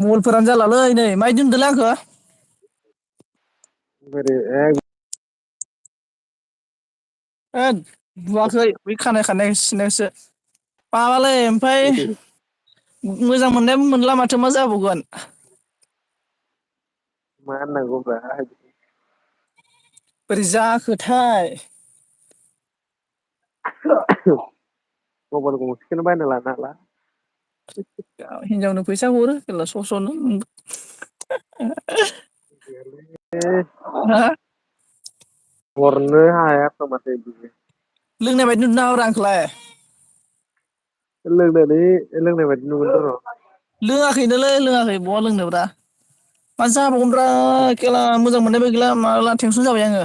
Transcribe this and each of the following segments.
मलफोरानो जालालै नै माहाय दोनदोलै आंखो बोरो होद बुवाखै बै खानाय खाननाय सिननायखोसो माबालै ओमफाय मोजां मोननायाबो मोनला माथो मा जाबावगोन मा होननांगौब्रा बोरै जाखोथाय मबाइल गंसेखौनो बायना लानो हाला हिनजावनो फैसा हरो जेला स सनो हा हरनो हायाथ' माथो बिदि लोंनाय बायदि नुदों नामाब्रा आंखौलाय लोंनानै लोंनाय बायदि नुगोनथ' र' लोङाखैनोलै लोङाखै बहा लोंनोब्रा मा जाबावगोनब्रा खेला मोजां मोननायबो गैला माला टेनसन जाबाय आङो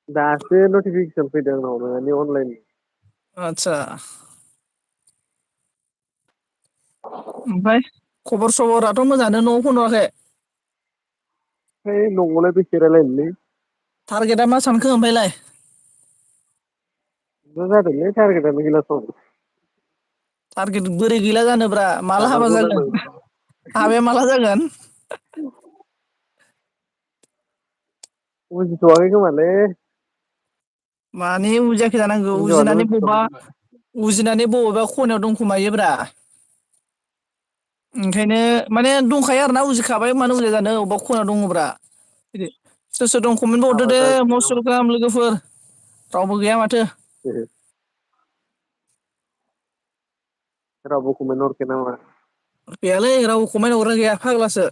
दासो नटिफिकेसन फैदों आंनाव नोंनि अनलाइन आतसा ओमफ्राय खबर सबराथ' मोजाङानो न'आव फन हराखै है न'आवलाय बेसे रायलायनोलै टारगेटआ मा सानखो ओमफ्रायलाय मा जादोंलै टारगेटानो गैला सम टारगेट बोरै गैला जानोब्रा माला हाबा थानांगौ जागोन नांलायबाय हाबाया माला जागोन उजिथ'वाखै खोमालै माने उजियाखै जानांगौ हिनजावानो उजिनानै उजिथ'वाखै खोमा बबावबा खनायाव दंखुमायोब्रा ओंखायनो माने दंखायो आरोना उजिखाबाय मानो उजिया जानो अबेबा खना दङब्रा बिदि सोर सोर दं कमेन्ट हाबा हरदो दे जासिगोन मस्ट नामा वेलकाम लोगोफोर रावबो गैया माथो रावबो कमेन्ट हरखै नामा गैयालै रावबो कमेन्ट हरग्रा गैया फाग्लासो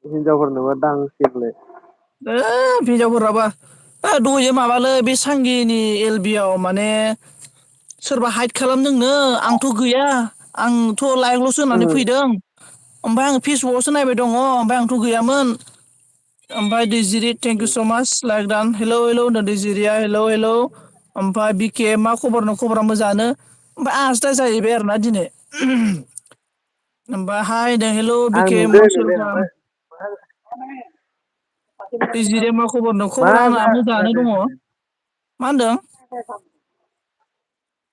हिनजावफोरनोबा दां होयोलै हिनजावफोराबा दहायो माबालै बे सांगिनि एल बि आव माने सोरबा हाइद खालामदोंनो आंथ' गैया आंथ' लाइकल'सो होननानै फैदों ओमफ्राय आङो फेसबुकावसो नायबाय दङ ओमफ्राय आंथ' गैयामोन ओमफ्राय दैजिरि थेंक इउ स' माच लाइक दान हेलौ हेलौ होनदों दैजिरिया हेलौ हेलौ ओमफ्राय बिके मा खबर नो खबरा मोजाङानो ओमफ्राय आंहासो दाय जाहैबाय आरोना दिनै ओमफ्राय हाय होनदों हेलौ आं बिके नुदों मस्ट नुनाया वेलकाम ओमफ्राय दैजिरिया मा खबरनो मा खबरा आंना मोजाङानो जादों दङ होनदों मा होनदों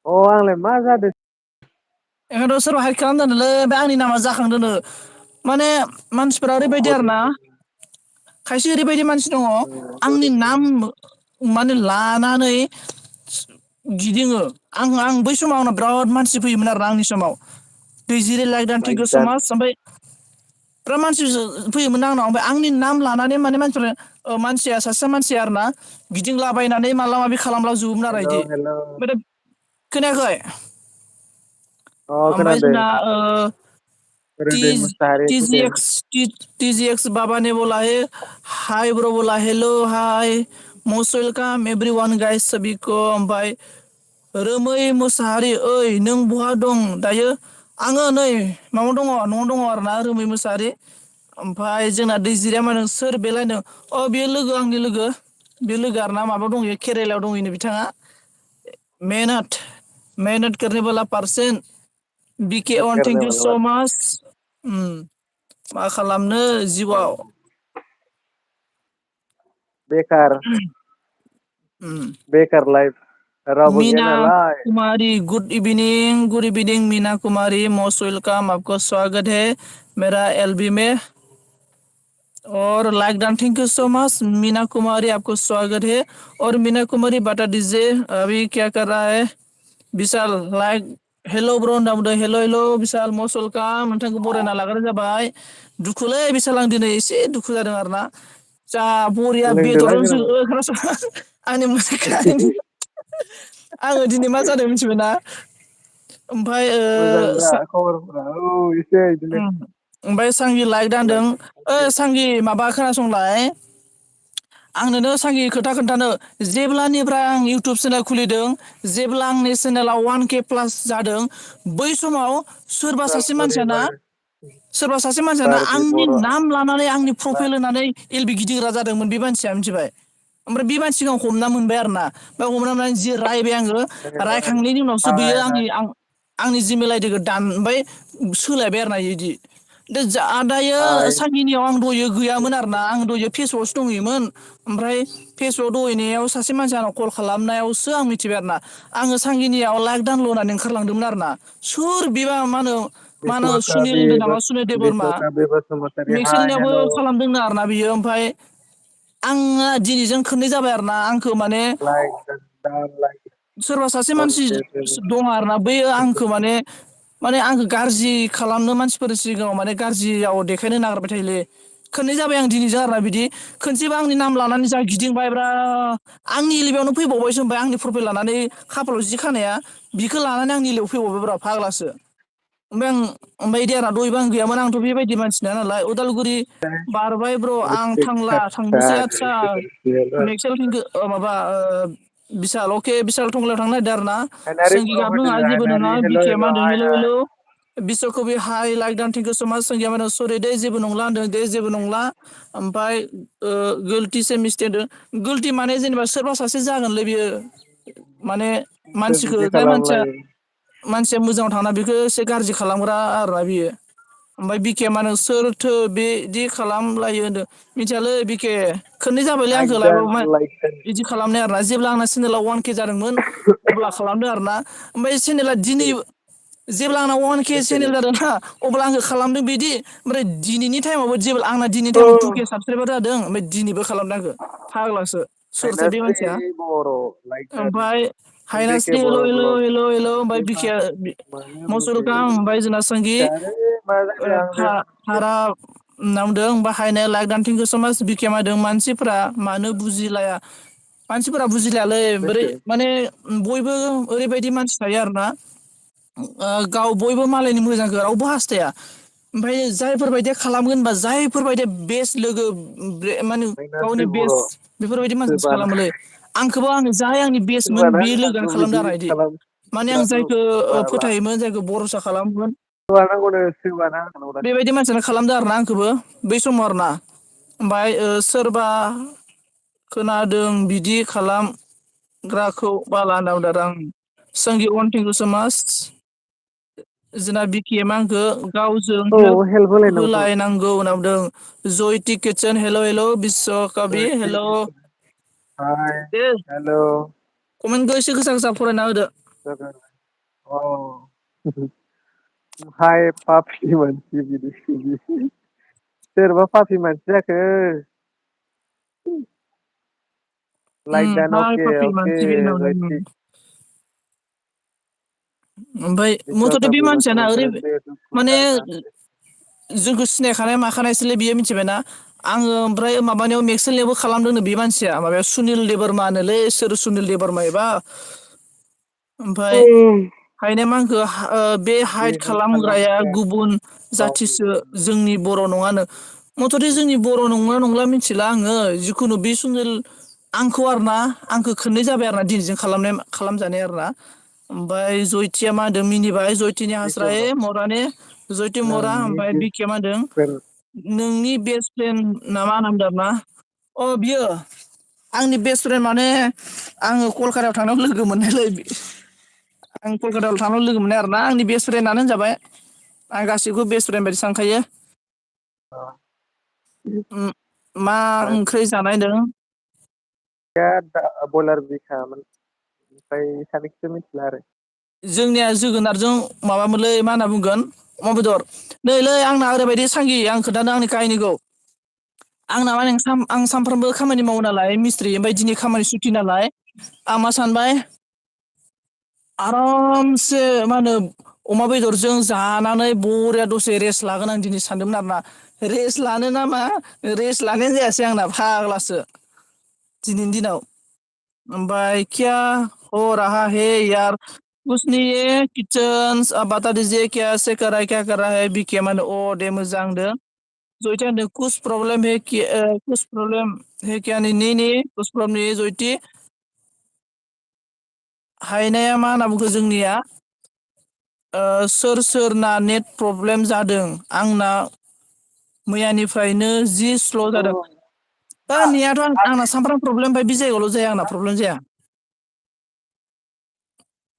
अ आंलाय मा जादों ओंखायनोथ' सोरबा हाइद खालामदोंनोलै बे आंनि नामा जाखांदोंनो माने मानसिफोरा ओरैबायदि आरो ना खायसे ओरैबायदि मानसि दङ आंनि नाम माने लानानै गिदिङो आं बै समाव आंनाव बिराद मानसि फैयोमोन आरो आंनि समाव दैजिरि लाइक दान थेंक इउ स' लाइजानो माच ओमफ्राय बिराद मानसि फैयोमोन आंनाव ओमफ्राय आंनि नाम लानानै माने मानसिफोरा मानसिया सासे मानसिया आरो ना गिदिंलाबायनानै माला माबि खालामला जोबोमोन आरो हेल' बिदि हेल' ओमफ्राय खोनायाखै अ ओमफ्राय खोनादों जोंना रोदै मुसाहारि फैदों टि जि एक्स बाबाने बोला है हाय ब्र' बोला hello' hi most welcome everyone guys सबिको ओमफ्राय रोमै मोसाहारि ओइ नों बहा दं दायो आङो नै माबायाव दङ न'आव दङ आरोना रोमै मोसाहारि ओमफ्राय जोंना दैजिरिया मा होनदों सोर बेलायनो अ बेयो लोगो आंनि लोगो बे लोगो आरोना माबायाव दंहैयो केरेलायाव दंहैनो बिथाङा मेहनत करने वाला पारसन बिके मेहनत अन करने थेंक इउ वाला स' बात माच मा खालामनो जिउआव बेखार उम बेखार लाइफ रावबो गैया मीना नालाय Kumari good evening Meena Kumari most welcome आपका स्वागत है मेरा एलबी में और like done thank you so much Meena Kumari आपको स्वागत है और मीना कुमारी बता दीजिए अभी क्या कर रहा है विशाल लाइक हेल' ब्र' होनना बुंदों हेल' हेल' बिसाल मस्ट वेलकाम नोंथांखौ बरायना लाग्रोनाय जाबाय दुखुलै बिसाल आं दिनै एसे दुखु जादों आरोना जा बरिया लोंदोंना बेदरजों गोरान खोनासं आंनि मोनसे आङो दिनै मा जादों मिथिबायना ओमफ्राय मोजांब्रा खबरफोरा औ एसे बिदिनो ओमफ्राय सांगि लाइक दा होनदों सांगि माबा खोनासंलाय आं नोंनो सांगि खोथा खोन्थानो जेब्लानिफ्राय आं इउटुब चेनेल खुलिदों जेब्ला आंनि चेनेलाव 1K प्लास जादों बै समाव सोरबा सासे मानसिया ना उदालगुरिफोर सोरबा सासे मानसियाना बारबि आंनि बर' नाम लानानै आंनि बा प्रफाइल होनानै एल बि गिदिंग्रा जादोंमोन बे मानसिया मिथिबाय ओमफ्राय बे मानसिखौ आं हमना मोनबाय आरो ना बा हमना मोननानै जि रायबाय आङो रायखांनायनि उनावसो बियो बारायना आंनि जिमेल आइदिखौ दानबाय सोलायबाय आरो ना इदि दायो हाय सानगिनियाव आं दयो गैयामोन आरोना आं दयो फेसवावसो दंहैयोमोन ओमफ्राय फेसबुक दहैनायाव सासे मानसि आंनाव कल खालामनायावसो आं मिथिबाय आरो ना आङो सांगिनियाव लाइक डाउनलड होनानै ओंखारलांदोंमोन आरो ना सोर बिबा मा होनो सुनिल होनदों नामा सुनिल देबरमा बे बसुमतारी हाय मेक्सेलनियावबो हेल' खालामदोंनो आरोना बियो ओमफ्राय आङो दिनैजों खोननै जाबाय आरो ना आंखौ माने लाइक लाइक सोरबा सासे मानसि दङ आरोना बैयो आंखौ माने आंखौ गाज्रि खालामनो मानसिफोरनि सिगाङाव माने गाज्रियाव देखायनो नागिरबाय थायोलै खोननै जाबाय आं दिनैजों आरोना बिदि खोनसेबा आंनि नाम लानानै जा गिदिंबायब्रा आंनि एलेमायावनो फैबावबायसो ओमफ्राय आंनि प्रफाइल लानानै खाफालाव जि खानाया बिखौ लानानै आंनि एलेयाव फैबावबायब्रा फाग्लासो ओमफ्राय ओमफ्राय इदि आरोना दहायबो आं गैयामोन आंथ' बेबायदि मानसि नङा नालाय उदालगुरि बारबाय ब्र' आं थांला थांनोसै आदसा मेक्सेल माबा बिसाल अके बिसाल टंलायाव थांनो नागिरदों आरो ना हायनारि सोंखि ब्र' गाबदों आंहा फैदों जेबो हायनारि नङा हेल' बिखे हेल' मा होनदों हाय हेलौ हाय हेलौ बिशकबि हाइ लाइक दान थेंकिउ स माच सोंखिया मा होनो सरि दे जेबो नंला होनदों दे जेबो नंला ओमफ्राय गोलतिसे मिस्टेक गोलति माने जेनेबा सोरबा सासे जागोनलै बियो माने सोर मानसिखौ बिदि जाय मानसिया खालामलायो मोजाङाव थांना बेखौ एसे गाज्रि खालामग्रा आरोना बियो ओमफ्राय बिके मानो सोरथो बेदि खालामलायो होनदों मिथियालै बिके खोननै जाबायलै लाइक आंखौ दान लाइफआव लाइक दान बिदि खालामनाय आरोना जेब्ला आंना चेनेलाव 1K जादोंमोन अब्ला खालामदों आरोना ओमफ्राय चेनेला दिनै जेब्ला आंना 1K चेनेल जादोंना अब्ला आंखौ खालामदों बिदि ओमफ्राय दिनैनि टाइमावबो जेब्ला आंना दिनैनि टाइमाव 2K साबसक्राइबार जादों ओमफ्राय दिनैबो खालामदों आंखौ फाग्लासो सोरथो बे हायनास्रि मानसिया बर' लाइक दान ओमफ्राय बेके हायनास्रि हेल' बर' हेल' ब्लग हेल' हेल' ओमफ्राय बेमा बिखे मानो मस्ट वेलकाम ओमफ्राय जोंना संगि मिथियालै मा जाखो आंनो भारा नामदों बाहायनाय लाइक दान थेंकिउ स माच बिखेम होदों मानसिफोरा मानो बुजिलाया मानसिफोरा बुजिलायालै बोरै बेसे माने बयबो ओरैबायदि मानसि थायो आरोना गाव बयबो मालायनि मोजांखौ रावबो हास्थाया ओमफ्राय जायफोरबायदिया खालामगोन होनबा जायफोरबायदि बेस्ट लोगो माने हायनास्रि गावनि बर' बेस्ट बेफोरबायदि मानसिसो सोरबाना खालामोलै आंखौबो आङो जाय आंनि बेस्टमोन सोरबाना बे लोगोआनो आंखौ खालामदों बिदि आरो बिदि खालाम माने आं सोरबाना जायखौ बाला फोथायोमोन जायखौ भरसा खालामोमोन सोरबानांगौनो सोरबाना बेबायदि मानसियानो खालामदों आरोना आंखौबो बै समाव आरोना ओमफ्राय सोरबा खोनादों बिदि खालामग्राखौ बाला होनना बुंदों आरो आं सोंगि अवान थेंकिउ स माच जोंना बिकिएम आंखौ गावजों औ हेल्प होलायनांगौथ' होलायनांगौ होनना बुंदों जयति किटसेन हेल' हेल' बिस्व कबि हेल' हाय दे हेल' कमेन्टखौ एसे गोसा गोसा फरायना होदो हाय पापि मानसि बिदि सोरबा पापि मानसि जाखो लाइक दान हाय अके पापि अके मानसि बे होनना बुंदों जयति ओमफ्राय विश्व मथथे बे कवि मानसियाना ओरै बसुमतारी दे दुखु माने दाहा जोंखौ सिनायखानाय माखानायसोलै बियो मिथिबायना आङो ओमफ्राय माबानियाव मेक्सेलनियावबो खालामदोंनो बे मानसिया माबायाव सुनिल देबरमा होनोलै सोर सुनिल देबरमा एबा ओमफ्राय हायना मा आंखौ बे हाइद जेबो खालामग्राया खालामखाया गुबुन गावनि जाथिसो जोंनि बर' नङानो मथथे जोंनि बर' नंना नंला मिथिला आङो जिखुनु बे सुनिल आंखौ आरोना आंखौ खोननै जाबाय आरोना दिनैजों खालामजानाय आरोना ओमफ्राय जयतिया मा होनदों मिनिबाय जयतिनि हास्राय बेखौल' मरानि जयति मरा नोंनि ओमफ्राय बिखे मा होनदों बेस्टफ्रेन्ड नोंनि बेस्ट फ्रेन्ड नामा होनना बुंदों आरोना अ बियो आंनि बेस्ट फ्रेन्ड माने आङो कलकातायाव थांनायाव लोगो मोननायलै आं कलकातायाव थांनायाव लोगो मोननाय आरोना आंनि बेस्ट फ्रेन्डआनो होनजाबाय आं गासिबो बेस्ट फ्रेन्ड बायदि सानखायो मा ओंख्रि जानाय होनदों बयलार बिखामोन ओमफ्राय सानैखौसो मिथिला आरो जोंनिया जोगोनारजों माबामोनलै मा होनना बुंगोन अमा बेदर नैलै आंना ओरैबायदि सांगि आं खोन्थादों आंनि काहिनिखौ आंना माने आं सानफ्रामबो खामानि मावो नालाय मिस्ट्रि ओमफ्राय दिनै खामानि सुथि नालाय आं मा सानबाय आरामसे मा होनो अमा बेदरजों जानानै बरिया दसे रेस्ट लागोन आं दिनै सानदोंमोन आरोना रेस्ट लानो नामा रेस्ट लानायानो जायासै आंना फाग्लासो दिनैनि दिनाव ओमफ्राय किया हो राहा है यार कुछ नहीं है किचन बता दीजिए कैसे कर रहा है क्या कर रहा है बिके माने अ दे मोजां होनदों जयति होनदों कुछ प्रॉब्लम है कुछ प्रॉब्लम है क्या नहीं कुछ प्रॉब्लम नहीं है जयति हायनाया मा होनना बुंखो जोंनिया सोर सोरना नेट प्रब्लेम जादों आंना मैयानिफ्रायनो जि स्ल' जादों नेयाथ' आंना सामफ्राम प्रब्लेम ओमफ्राय बे जायगायावल' जाया आंना प्रब्लेम जाया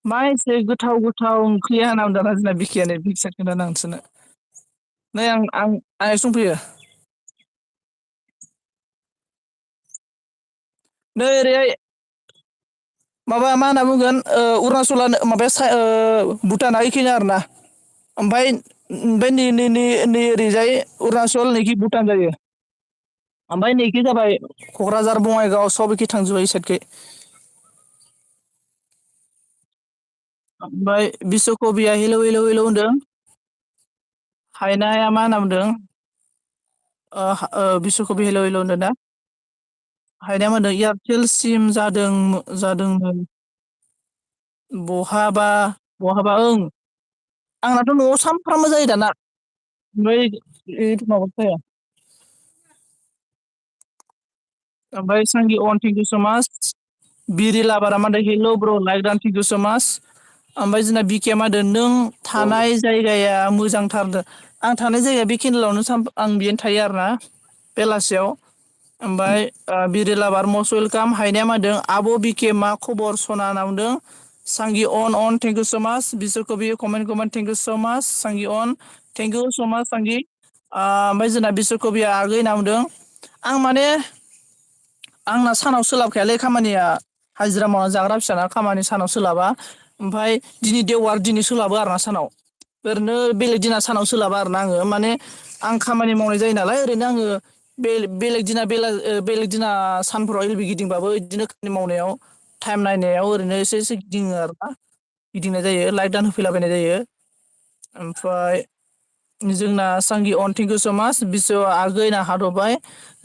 मा एसे गोथाव गोथाव ओंख्रिया होनना बुंदों जोंना बिखियानो बिखिया खोन्थादों आं नोंसोरनो नै आं संफैयो नै ओरैहाय माबा मा होनना बुंगोन अरुणाचलानो माबाया भुटाना एखेनो आरोना ओमफ्राय नै ओरैजाय अरुणाचल नैखि भुटान जायो ओमफ्राय नैखि जाबाय क'क्राझार बङाइगाव सब एखि थांजोबो ए साइडखै ओमफ्राय बिस' कबिया हेलौ हेलौ हेलौ होनदों हायनाया मा होनना बुंदों बिस' कबि हेलौ हेलौ होनदों ना हायनाया मा होनदों एयारटेल सिम जादोंमोन बहाबा बहाबा ओं आंनाथ' न'आव सानफ्रामबो जायो दाना ओमफ्राय माबा जाया ओमफ्राय सांगि अन थेंक इउ स' माच बिरि लाबारा मा होनदों हेल' ब्र लाइक दान थेंक इउ स' माच ओमफ्राय जोंना बिकिया मा होनदों नों औ थानाय जायगाया मोजांथारदों आं थानाय जायगाया बे केनेलावनो आं बेयनो थायो आरोना बेलासियाव ओमफ्राय बिरिलाबार मस्ट वेलकाम हायनाया मा होनदों आब' बिके मा खबर सना होनना बुंदों सांगि अन थेंक इउ स' माच बिसोरखौ बियो कमेन्ट थेंक इउ स' माच सांगि अन थेंक इउ स' माच सांगि ओमफ्राय जोंना बिसरखौ बियो आगै होनना बुंदों आं माने आंना सानाव सोलाबखायालै खामानिया हाजिरा मावना जाग्रा फिसाना खामानि सानाव सोलाबा ओमफ्राय दिनै देवबार दिनै सोलाबो आरोना सानाव ओरैनो बेलेग दिना सानाव सोलाबा आरोना आङो माने आं खामानि मावनाय जायो नालाय ओरैनो आङो बेलेग दिना बेलेग दिना सानफोराव एलबि गिदिंबाबो बिदिनो खामानि मावनायाव टाइम नायनायाव ओरैनो एसे एसे गिदिङो आरो ना गिदिंनाय जायो लाइट दान होफैलाबायनाय जायो ओमफ्राय जोंना सांगि अन थेंक इउ स' माच बिस' आगै होनना हादरबाय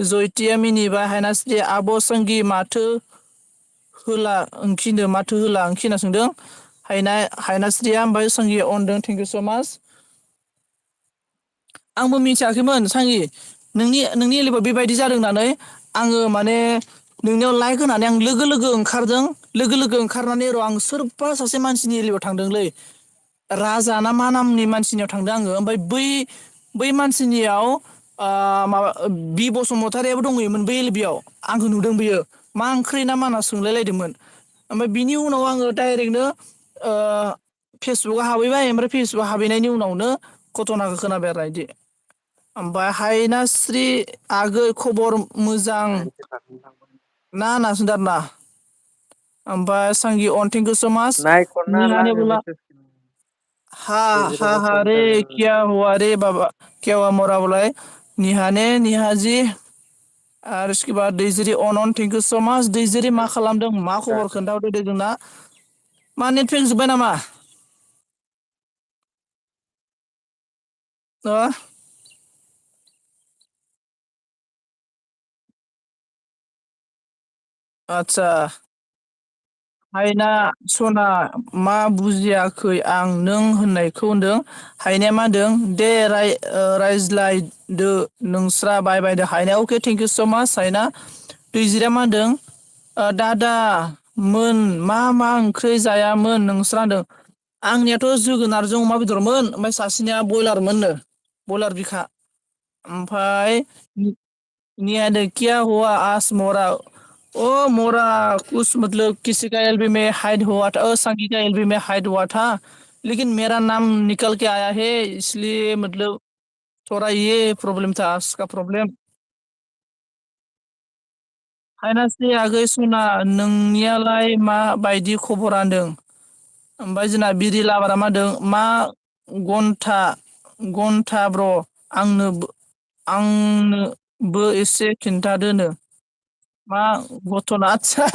जयतिया मिनिबाय हायनास्रि आब' सांगि माथो होला ओंखिनो माथो होला ओंखि होनना सोंदों हायनास्रिया ओमफ्राय सांगिया अनदों थेंक इउ स' माच आंबो मिथियाखैमोन सांगि नोंनि एलेबा बेबायदि जादों होननानै आङो माने नोंनियाव लाइक होनानै आं लोगो लोगो ओंखारदों लोगो लोगो ओंखारनानै र' आं सोरबा सासे मानसिनि एरियायाव थांदोंलै राजा ना मा नामनि मानसिनियाव थांदों आङो ओमफ्राय बै मानसिनियाव माबा बि बसुमतारियाबो दंहैयोमोन बै एल पि आव आंखौ नुदों बियो मा ओंख्रि ना मा होनना सोंलायलायदोंमोन ओमफ्राय बिनि उनाव आङो डाइरेक्टनो फेसबुकआव हाबहैबाय ओमफ्राय फेसबुकआव हाबहैनायनि उनावनो घट'नाखौ खोनाबाय आरो बिदि ओमफ्राय हायनास्रि आगै खबर मोजां ना होनना सोंदों आरोना ओमफ्राय सांगि अन थेंक इउ स' माच नायख'ना ला निहाने आङो बोला मेसेजखौ हा गेजेरावबा हा प्रब्लेम रे जादों क्या हुआ रे बाबा क्या हुआ मोरा बोलाय निहाने निहाजि आरो इसके बाद दैजिरि अन थेंक इउ स' माच दैजिरि मा खालामदों मा खबर खोन्थाहरदो दे जोंना मा नेट पेक जोब्बाय नामा आतसा हायना सना मा बुजियाखै आं नों होननायखौ होनदों हायनाया मा होनदों दे रायज्लायदो नोंस्रा बाय बायदो हायनाया अके थेंक इउ स' माच हायना दैजिरिया मा होनदों दादा मोन मा मा ओंख्रि जायामोन नोंस्रा होनदों आंनियाथ' जोगोनारजों अमा बेदरमोन ओमफ्राय सासेनिया बयलारमोननो बयलार बिखा ओमफ्राय निया होनदों किया हुआ आज मरा ओ मरा कुछ मतलब किसी का एलबी में हाइड हुआ था संगी का एलबी में हाइड हुआ था लेकिन मेरा नाम निकल के आया है इसलिए मतलब थोड़ा ये प्रॉब्लम था उसका प्रॉब्लम हायनास्रि आगै सना नोंनियालाय मा बायदि खबरा होनदों ओमफ्राय जोंना बिरि लाबारा मा होनदों मा घन्टा ब्र' आंनोबो एसे खिन्थादोनो मा घटना आदसा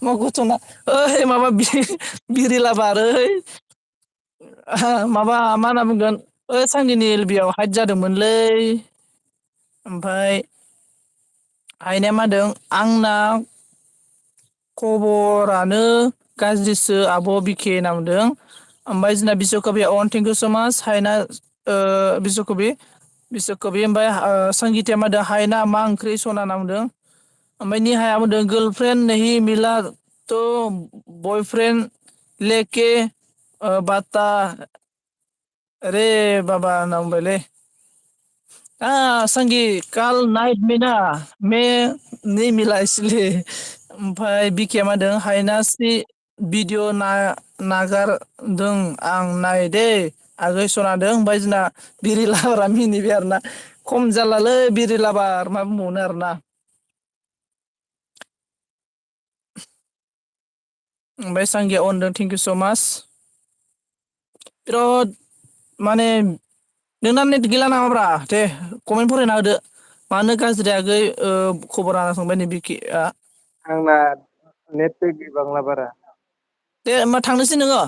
मा घटना ओइ माबा बिरिलाबार ओइ माबा मा होनना बुंगोन ओइ सांगिनि एल बि आव हाइद जादोंमोनलै ओमफ्राय हायनाया मा होनदों आंना खबरानो गाज्रिसो आब' बिखे होनना बुंदों ओमफ्राय जोंना बिस्वकबि अन थेंक इउ स' माच हायना बिस्वकबि ओमफ्राय संगिताया मा होनदों हायना मा ओंख्रि सना होनना बुंदों ओमफ्राय निहाया बुंदों गार्लफ्रेन्ड नहीं मिला तो बयफ्रेन्ड लेके बाता अरे बाबा होनना बुंबायलै संगी काल नाइट में ना मैं नहीं मिला इसलिए ओमफ्राय बिकिया मा होनदों हायनास्रि भिडिअ नागारदों आं नाय दे आगै सनादों ओमफ्राय जोंना बिरि लाबारा मिनिबाय आरोना खम जालालै बिरि लाबार मा बुंबावनो आरोना ओमफ्राय सांगिया अनदों थेंक इउ स' माच बिराद माने नोंना नेट गैला नामाब्रा दे कमेन्ट फरायना होदो मानो गाज्रि आगै खबर लाना सोंबाय नै बिकिआ आंना नेट पेक गैबांला बारा दे होमबा थांनोसै नोङो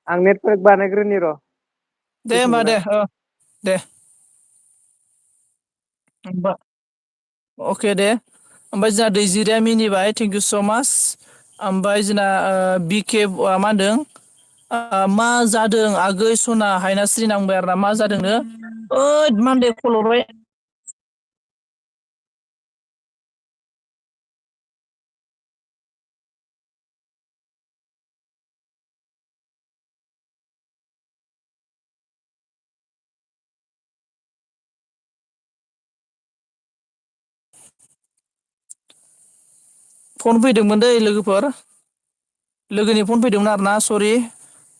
आं नेट पेक बानायग्रोनि र' दे होमबा फैफिनगोन दे आं दे होमबा अके दे ओमफ्राय जोंहा दैजिरिया मिनिबाय थेंक इउ स' माच ओमफ्राय जोंना बिके मा होनदों मा जादों आगै सना हायनास्रि नांबाय आरोना मा जादोंनो ओइद मानदे कल हरबाय फन फैदोंमोन दै लोगोफोर लोगोनि फन फैदोंमोन आरोना सरि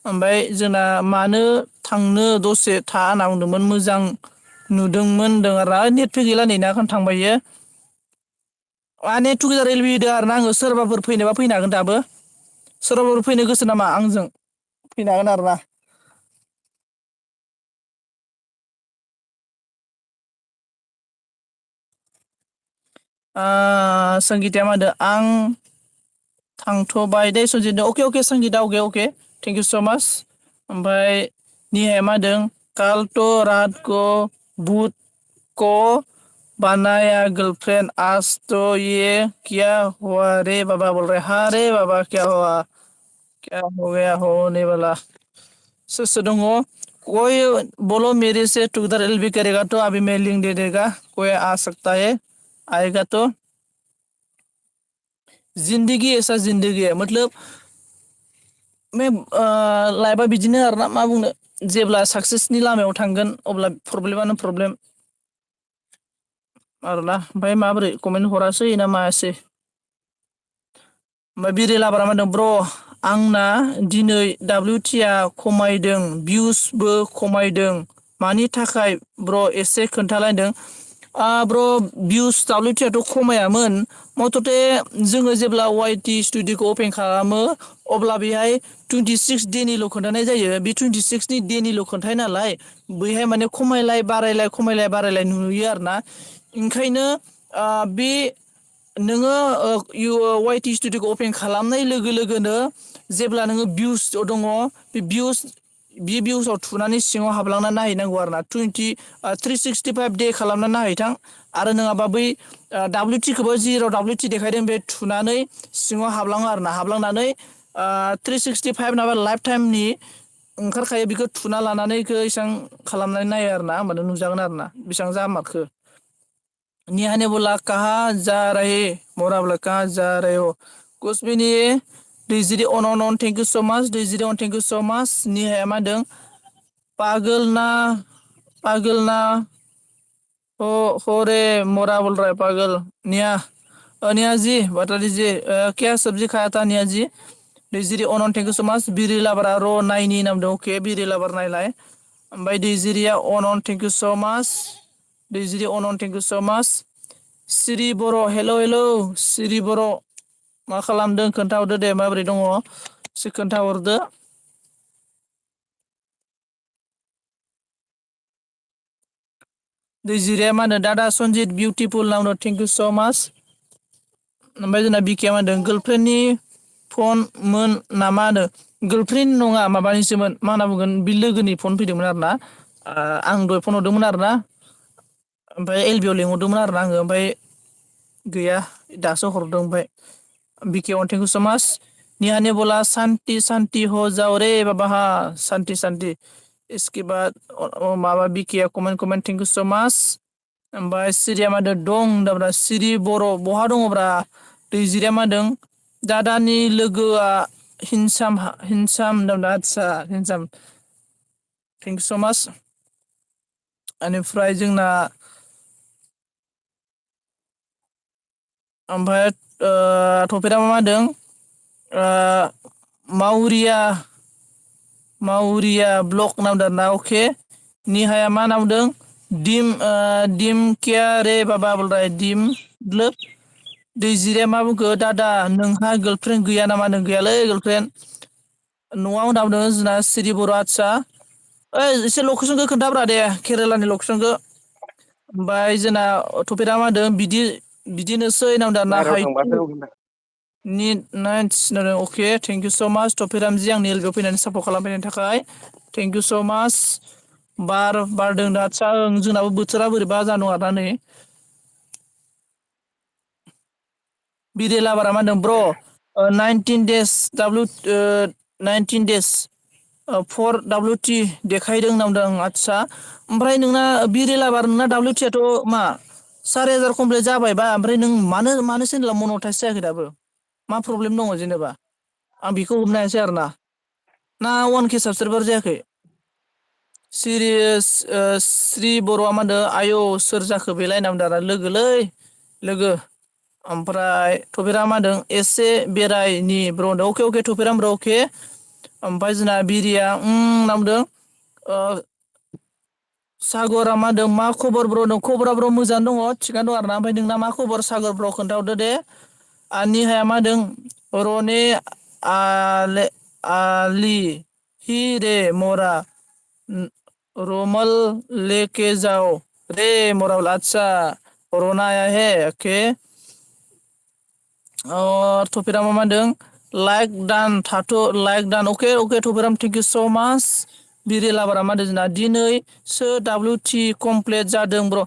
ओमफ्राय जोंना मानो थांनो दसे था होनना बुंदोंमोन मोजां नुदोंमोन होनदों आरो नेटफोक गैला नै ना थांबायो नेट टुगेदार एल बि होदो आरो ना आङो सोरबाफोर फैनोबा फैनो हागोन दाबो सोरबाफोर फैनो गोसो नामा आंजों फैनो हागोन आरोना संगिताया मा होनदों आं थांथ'बाय दे सनजितनो अके अके संगिता अके अके थेंक इउ स' माच ओमफ्राय निहाया मा होनदों काल तो रात को भुत को बनाया गर्लफ्रेंड आज तो ये क्या हुआ रे बाबा बोल रहे हाँ रे बाबा क्या हुआ क्या हो गया होने वाला सोर सोर दङ कोई बोलो मेरे से टुगेदर एलबी करेगा तो अभी मैं लिंक दे देगा कोई आ सकता है आएगा तो जिंदगी ऐसा जिंदगी है मतलब लाइफआ बिदिनो आरोना मा बुंनो जेब्ला साक्सेसनि लामायाव थांगोन अब्ला प्रब्लेमानो प्रब्लेम आरोना ओमफ्राय माबोरै कमेन्ट हरासै ना मायासै ओमफ्राय बिरिलाब्रा मा होनदों ब्र' आंना दिनै WT आ खमायदों भिउसबो खमायदों मानि थाखाय ब्र' एसे खोन्थालायदों ब्र' भिउस WT आथ' खमायामोन मथथे जोङो जेब्ला वाइ टि स्टुडिअ'खौ अपेन खालामो अब्ला बेहाय 26 देनिल' खोन्थानाय जायो बे 26नि देनिल' खोन्थायो नालाय बैहाय माने खमायलाय बारायलाय खमायलाय बारायलाय नुयो आरो ना ओंखायनो बे नोङो वाइ टि स्टुडिअ'खौ अपेन खालामनाय लोगो लोगोनो जेब्ला नोङो भिउस दङ बे भिउसाव थुनानै सिङाव हाबलांना नायहैनांगौ आरो ना 365 दे खालामना नायहैथां आरो नङाबा बै WT खौबो जेराव WT देखायदों बे थुनानै सिङाव हाबलाङो आरो ना हाबलांनानै 365 नाबा लाइफ टाइमनि ओंखारखायो बेखौ थुना लानानै बेखौ इसां खालामनानै नायो आरो ना होमबानो नुजागोन आरो ना बेसेबां जामारखो नेहा ने बोला कहा जा रहे मोरा बोला कहा जा रहे हो कुछ भी नहीं है दैजिरि अन थेंक इउ स' माच दैजिरि अन थेंक इउ स' माच निहाया मा होनदों पागोल ना हो रे मोरा बोल रहा है पागल नेहा जी बता दीजिए क्या सब्जी खाया था नेहा जी दैजिरि अन थेंक इउ स' माच बिरि लाबारा र' नायनि नाम दं अके बिरि लाबार नायलाय ओमफ्राय दैजिरिया अन थेंक इउ स' माच दैजिरि अन थेंक इउ स' माच सिरि बर' हेल' हेल' सिरि बर' मा खालामदों खोन्थाहरदो दे माबोरै दङ एसे खोन्थाहरदो दैजिरिया मा होनो दादा सनजित बिउटिफुल नाउनो थेंक इउ स' माच ओमफ्राय जोंना बिकिया मा होनदों गार्लफ्रेन्डनि फन मोन नामा होनो गार्लफ्रेन्ड नङा माबानिसोमोन मा होनना बुंगोन बे लोगोनि फन फैदोंमोन आरो ना आं दहाय फन हरदोंमोन आरो ना ओमफ्राय एल बि आव लिंहरदोंमोन आरो ना आङो ओमफ्राय गैया दासो हरदों ओमफ्राय बिके अन थेंक इउ स' माच नेहा ने बोला शान्ति शान्ति हो जाओ रे बाबा हा शान्ति शान्ति इसके बाद माबा बिकिया कमेन्ट थेंक इउ स' माच ओमफ्राय सिरिया मा होनदों दं होनदोंब्रा सिरि बर' बहा दङब्रा दैजिरिया मा होनदों दादानि लोगोआ हिनसाम होनदों आदसा हिनसाम थेंक इउ स' माच बेनिफ्राय जोंना ओमफ्राय थफेरा मा होनदों मावरिया माउरिया ब्लक नामदों ना अके निहाया मा नामदों दिम क्या रे बाबा बोलराय दिम लोब दैजिरिया मा बुंखो दादा नोंहा गार्लफ्रेन्ड गैया नामा नों गैयालै गार्लफ्रेन्ड न'आव नामदों जोंना सिरि बर' आदसा ओइ एसे लकेसनखौ खोन्थाब्रा दे केरेलानि लकेसनखौ ओमफ्राय जोंना टपिकआ मा होनदों बिदिनोसै नामदों ना बाहेरायाव हाइटु थांबासो नुगोन निट नाइट्स okay thank you so' much टपिरामजि आंनि एलबियाव फैनानै सापर्ट खालामफैनायनि थाखाय थेंक इउ स' माच बारदों दा आदसा जोंनाबो बोथोरा बोरैबा जानो आरोना नै बिरेला बारा मा होनदों ब्र 19 डेज 19 डेज 4 देखायदों नामदों आदसा ओमफ्राय नोंना बिरेलाबार नोंना WT आथ' मा 4,000 कमप्लिट जाबायबा ओमफ्राय नों मानो चेनेला मनेटाइज जायाखै दाबो मा प्रब्लेम दङ जेनेबा आं बेखौ हमनो हायासै आरोना ना 1K साबसक्राइबार जायाखै सिरियास श्री बर'आ मा होनदों आयौ सोर जाखो बेलाय नामदों लोगोलै लोगो ओमफ्राय टपिरा मा होनदों एसे बेरायनि ब्र होनदों अके टपिराम ब्र अके ओमफ्राय जोंना बिरिया नामदों सागरा मा होनदों मा खबर ब्र होनदों खबरा ब्र मोजाङानो दङ थिगानो दं आरोना ओमफ्राय नोंना मा खबर सागर ब्र खोन्थाहरदो दे निहाया मा होनदों रने आलि हि रे मरा रोमल लेके जाओ रे मोरा अच्छा रना आया है ओके टपिरा मा होनदों लाइक दान थाथ' लाइक दान अके टपिराम थेंक इउ स' माच बिरेलाबारा मा होनदों जोंना दिनैसो WT कमप्लिट जादों ब्र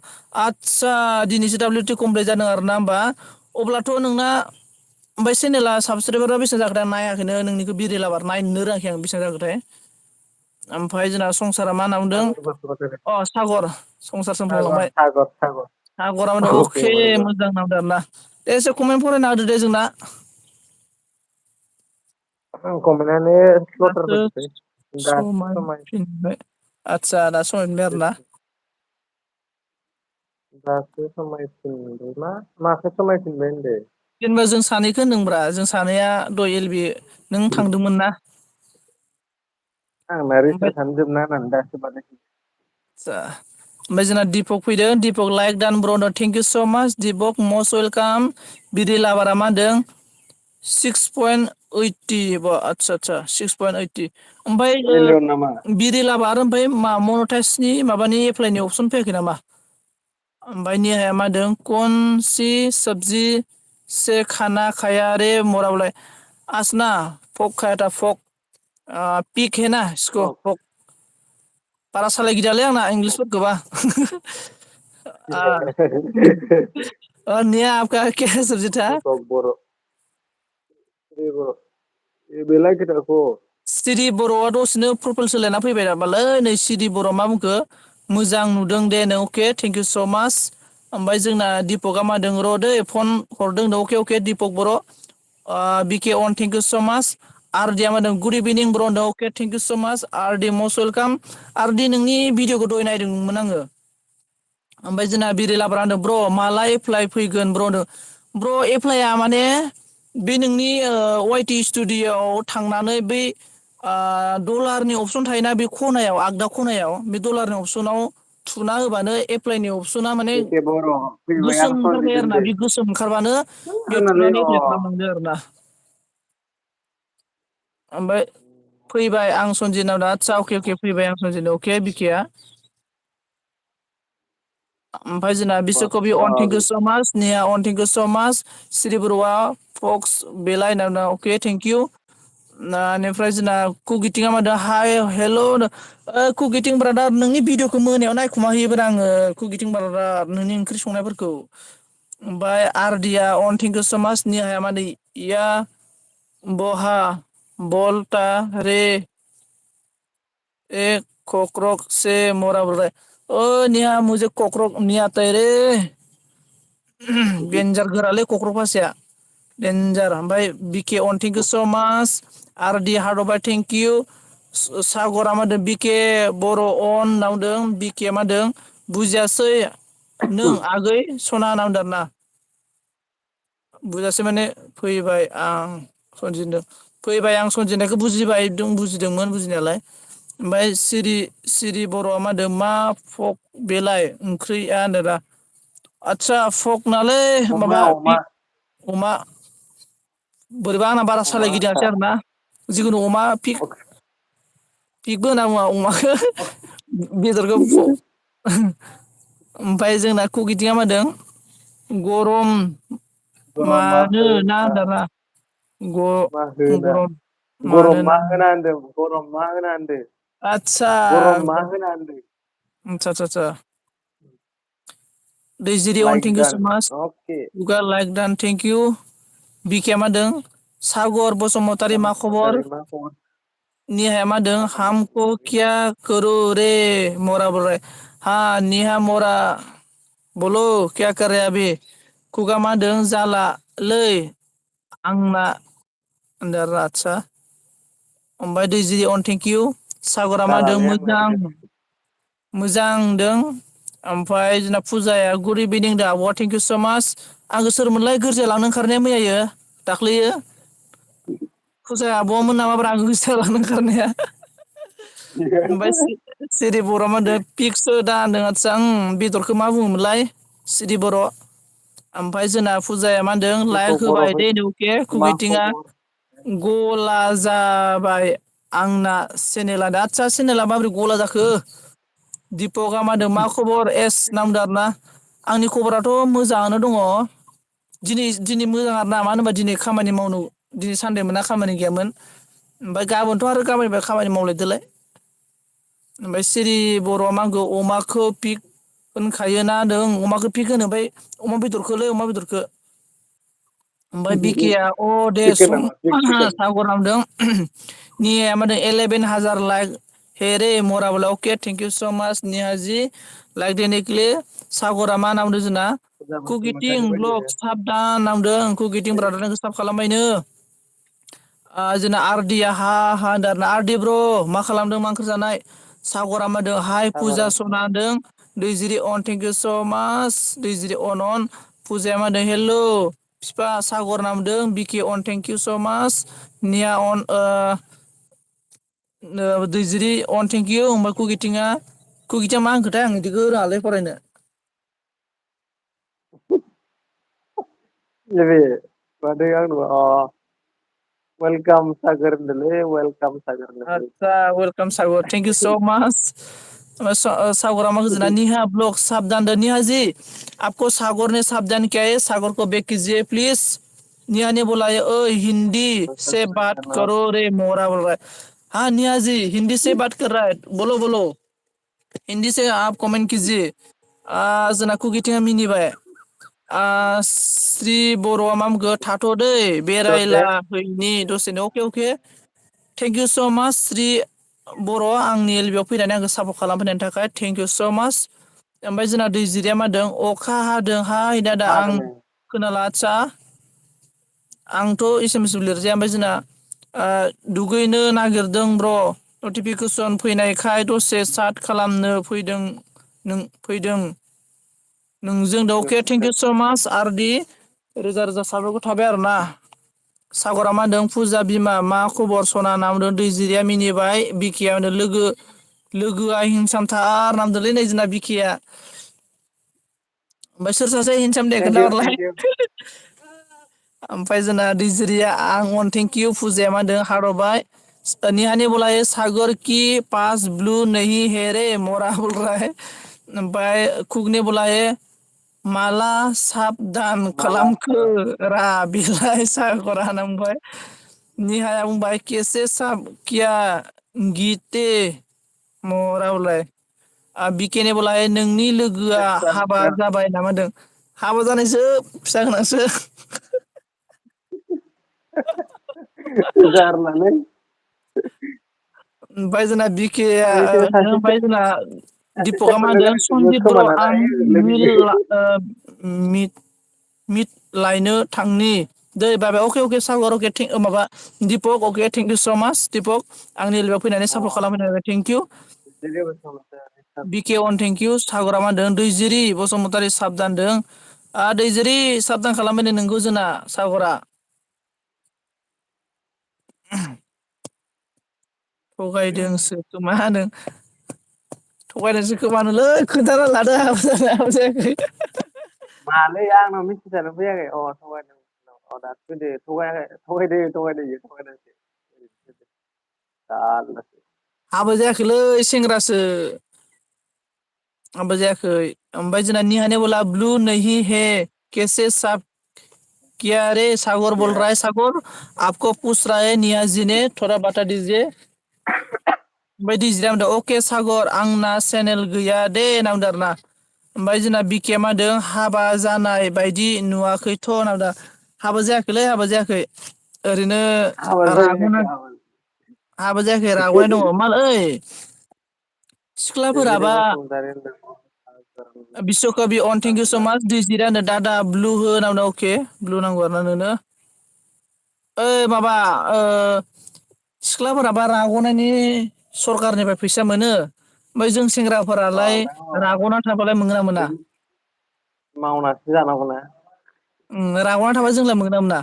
आदसा दिनैसो WT कमप्लिट जादों आरो ना होमबा अब्लाथ' नोंना ओमफ्राय चेनेला साबसक्राइबारा बेसेबां जाखोथाय नायाखैनो नोंनिखौ बिरेलाबार नायनो रोङाखै आं बेसेबां जाखोथाय ओमफ्राय जोंना संसारा मा होनना बुंदों सागर संसार सोमफ्रांलांबाय सागर सागरा मा होनदों अके अके बराबर मोजां नामदों आरोना दे एसे कमेन्ट फरायना होदो दे जोंना कमेन्टआनो स्ल'टार दासो फैदोंलै दासो समाय समायफिनबाय आदसा दा समायफिनबाय आरोना दासो समायफिनबाय माखौ समायफिनबाय होनदों जेनेबा जों सानैखौ होनदोंब्रा जों सानैया दय एलबि नों थांदोंमोन ना आंना ओमफ्राय रिसार्जआनो जोबना होनानै दासो बानायफिनदों ओमफ्राय जोंना दिपक फैदों दिपक लाइक दान ब्र थेंक इउ स' माच दिपक मस्ट वेलकाम बिदिलाबारा मा होनदों 6.80 आदसा 6.80 मिलियन नामा ओमफ्राय बिरेलाबा आरो ओमफ्राय मा मनेटाइसनि माबानि एप्लाइनि अपसन फैयाखै नामा ओमफ्राय निहाया मा होनदों कनसि सब्जि से खाना खाया रे मराबलाय आसना फक खायाथा फक पिक है ना इसको फक बारा सालायगिदालै आंना इंलिसफोरखौबा निया आपका क्या सब्जी था बर' बेलाय खोथाखौ सिरि बर'आ दसेनो प्रफाइल सोलायना फैबाय नामालै नै सिरि बर' मा बुंखो मोजां नुदों दे नों अके थेंक इउ स' माच ओमफ्राय जोंना दिपकआ मादों र' दै फन हरदों अके दिपक बर' बिके अन थेंक इउ स' माच आर डिया मा होनदों गुड इभिनिं ब्र होनदों अके thank you so' much R D most welcome R D नोंनि भिडिअखौ दहाय नायदोंमोन आङो ओमफ्राय जोंना बिरेलाब्रा होनदों ब्र माला एप्लाइ फैगोन ब्र होनदों ब्र एप्लाइआ माने बे नोंनि वाइटि स्टुडिय'आव थांनानै बै डलारनि अपसन थायोना बे खनायाव आगदा खनायाव बे डलारनि अपसनाव थुना होबानो एप्लाइनि अपसना माने एखे बर' फैबाय आं गोसोम ओंखारखायो सनजिदों आरोना दे बे गोसोम ओंखारबानो बेयाव आंनालाय थुनानै एप्लाइ खालामनांदो आरोना ओमफ्राय फैबाय आं सनजिनाव दा आदसा अके फैबाय आं सनजिनाव अके बिकेआ ओमफ्राय जोंना बिस्वकबि अन थेंक इउ स' माच निया अन थेंक इउ स' माच श्री बरुवा फक्स बेलायना अके थेंक इउ बेनिफ्राय जोंना कुकिटिङा मा होनदों हाय हेल' कुकिटिं ब्रादार नोंनि भिडिअखौ मोनायाव नायखुमा हैयोब्रा आङो कुकिटिं ब्रादार नोंनि ओंख्रि संनायफोरखौ ओमफ्राय आरडिया अन थेंक इउ स' माच निहाया मा होनदों इया बहा बलता रे एक कक्रक से मरा बोलबाय नेहा मुझे कक्रक नहीं आता है रे देन्जार गोरालै क'क्राझार भाषाया देन्जार ओमफ्राय बिके अन thank you so' much R D हार्डअभार thank you सागरा मा होनदों बिके बर' अन होनना बुंदों बिके मा होनदों बुजियासै नों आगै सना होनना बुंदों आरोना बुजासै माने फैबाय आं सनजिदों फैबाय आं सनजिनायखौ बुजिबाय बुजिदोंमोन बुजिनायालाय। ओमफ्राय सिरि बर'आ मा होनदों मा फक बेलाय ओंख्रिया होनदों दा आदसा फक नालै अमा माबा अमा अमा बोरैबा आंना बारा अमा सालाय गिदिङासै आरो ना जिखुनु अमा पिकबो होनना बुङा अमाखौ बेदरखौ ओमफ्राय जोंना कुकिटिङा मा होनदों गरम मानो ना होनदोंना मा होना गरम गरम मा मानोना होना होनदों गरम मा होना होनदों आतसा गरम मा होना होनदों आतसा दैजिरि अन लाइक थेंक इउ दान सो माच अके गुगा लाइक दान थेंक इउ बिकेआ मा होनदों सागर बसुमतारी मा खबर मा खबर निहाया मा होनदों हामको क्या करो रे मरा बोल रहा है हाँ निहा मरा बोलो क्या कर रहे अभी खुगा मा होनदों जालालै आंना होनदों आरो आतसा ओमफ्राय दैजिरि अन थेंक इउ सागरा मा होनदों जालालै आंना मोजां होनदों मोजां होनदों ओमफ्राय जोंना फुजाया गुड इभिनिं दा आब'आ थेंक इउ स' माच आंखौ सोरमोनलाय गोरजिया लांनो ओंखारनाया मैयायो दाख्लैयो फुजाया आब'मोन नामाब्रा आंखौ गोरजिया लांनो ओंखारनाया ओमफ्राय सिरि बर' मा होनदों पिक्स दा होनदों आदसा बेदरखौ मा बुङोमोनलाय सिरि बर' ओमफ्राय जोंना फुजाया मा होनदों जेखौ लाइक होबाय बर'फोर दे नौके मा कुकिटिङा खबर गला जाबाय आंना चेनेला दा आदसा चेनेला माबोरै गला जाखो दिपकआ मा होनदों मा खबर एस नामदों आरोना आंनि खबराथ' मोजाङानो दङ दिनै मोजां आर ना मानो होनबा दिनै खामानि मावनो दिनै सानदे मोनना खामानि गैयामोन ओमफ्राय गाबोनथ' आरो गाबोननिफ्राय खामानि मावलायदोलाय ओमफ्राय सिरि बर'आ मा होनगौ अमाखौ पिक होनखायोना होनदों अमाखौ पिक होनो ओमफ्राय अमा बेदरखौलै अमा बेदरखौ ओमफ्राय बिकिया अ दे चिकेन सं नामा पिग चिकेन सागर नामदों निया मा होनदों 11,000 लाइक हेरे मरा बोला अके थेंक इउ स' माच निहाजी लाइक देनिकलि सागरा मा नाम होनदों जोंना फुजा कुकिटिं बसुमतारी बायदि ब्लग साबधान नामदों कुकिटिं ब्रादारखौ साब खालामबायनो जोंना आरडिया हा होनदों आरोना आरडि ब्र' मा खालामदों मा ओंख्रि जानाय सागरा मा होनदों हाय फुजा सना होनदों दैजिरि अन थेंक इउ स' माच दैजिरि अन फुजाया मा होनदों हेल' फिफा सागर नामदों बिके अन थेंक इउ स' माच निया अन दैजिरि अन थेंक इउ ओमफ्राय कुकिटिङा मा होनखोथाय आं बिदिखौ रोङालै फरायनो नैबे मादै आंनाव वेलकाम सागोर होनदोंलै वेलकाम सागोर होनदोंलै आतसा welcome Sagar thank you so' माच सागरा मा गोजोना निहा ब्लग साबधान दो निहा जी आपको सागर ने साबधान किया है सागर को बैक कीजिए प्लीज निहा ने बोला है ओ हिंदी से बात करो रे मोरा बोल रहा है हाँ निहा जी हिंदी से बात कर रहा है बोलो बोलो हिंदी से आप कमेंट कीजिए जोंना कुकिटिङा मिनिबाय श्री बर'आ मा बुंखो थाथ'दै दसे बेरायला हैनि दसेनो अके अके थेंक इउ स' माच श्री बर' आंनि एलबियाव फैनानै आंखौ सापर्ट खालामफैनायनि थाखाय थेंक इउ स' माच ओमफ्राय जोंना दैजिरिया मा होनदों अखा हादों हाय दादा आं हादों खोनाला आदसा आंथ' एसेमेस लिरजाया ओमफ्राय जोंना दुगैनो नागिरदों ब्र' नटिफिकेसन फैनायखाय दसे साट खालामनो फैदों नोंजों दा अके थेंक इउ स' माच आरडि रोजा रोजा साबायखर थाबाय आरोना सागरा मा होनदों फुजा बिमा मा खबर सना होनना बुंदों दैजिरिया मिनिबाय बिकिया होनदों लोगोआ हिंसामथार नामदोंलै नै जोंना बिकिया ओमफ्राय सोर सासे हिंसाम दे थेंक इउ खोन्थाहरलाय थेंक इउ ओमफ्राय जोंना दैजिरिया आं अन थेंक इउ फुजाया मा होनदों हारबाय निहा ने बोला है सागर की पास ब्लू नहीं है रे मोरा बोल रहा है ओमफ्राय कुक ने बोला है माला साबधान माला खालामखो रा बिलाय सागरा होनना बुंबाय निहाया बुंबाय केसे साब किया गिते मरा बोलाय बिकेने बोला नोंनि लोगोआ आतसा हाबा आतसा जाबाय नामा होनदों हाबा जानायसो फिसा गोनांसो जारलालै ओमफ्राय जोंना बैसोर सासे ओमफ्राय जोंना दिपकआ मा सोरमोनलाय होनदों गावसोर मिउट सनजित बर' खोमाना आं लायो लोगोनि मिट लायनो थांनि दै बाबाय अके अके सागर अके माबा दिपक अके थेंक इउ स' माच दिपक आंनि एलबेआव फैनानै सापर्ट खालामफैनायनि थाखाय थेंक इउ बिके अन थेंक इउ सागरा मा होनदों दैजिरि बसुमतारी साबदानदों दैजिरि साबधान खालामबायनो नोंगौ जोंना सागरा थगायदोंसो खोमा नों थगायदोंसो खोमानोलै खोन्थाना लादो हाबा जायाखै मालै आंनाव मेसेजानो फैयाखै थगायदों दासो फैदो थगायदो जारलासो हाबा जायाखैलै सेंग्रासो हाबा जायाखै ओमफ्राय जोंना निहाने बोला ब्लू नहीं है कैसे साफ किया रे सागर बोल रहा है सागर आपको पूछ रहा है नियाजी ने थोड़ा बता दीजिए ओमफ्राय दिजिरा होनदों अके सागर आंना चेनेल गैया दे होनना बुंदों आरोना ओमफ्राय जोंना बिकिया मा होनदों हाबा जानाय बायदि नुवाखैथ' होनना बुंदों हाबा जायाखैलै हाबा जायाखै ओरैनो हाबा राग'ना जायाखै हाबा जायाखै राग'नाय दङ मालै दैजिरि सिख्लाफोराबा बसुमतारी होनदों बिस्वकबि अन थेंक इउ स' माच दिजिरा होनदों दादा ब्लु हो होनना बुंदों अके ब्लु नांगौ आरोना नोंनो ओइ माबा सिख्लाफोराबा राग'नायनि सरखारनिफ्राय फैसा मोनो ओमफ्राय जों सेंग्राफोरालाय राग'ना थाबालाय मोनगोना मोना मावनासो जानांगौना राग'ना थाबा जोंलाय मोनगोन ना मोना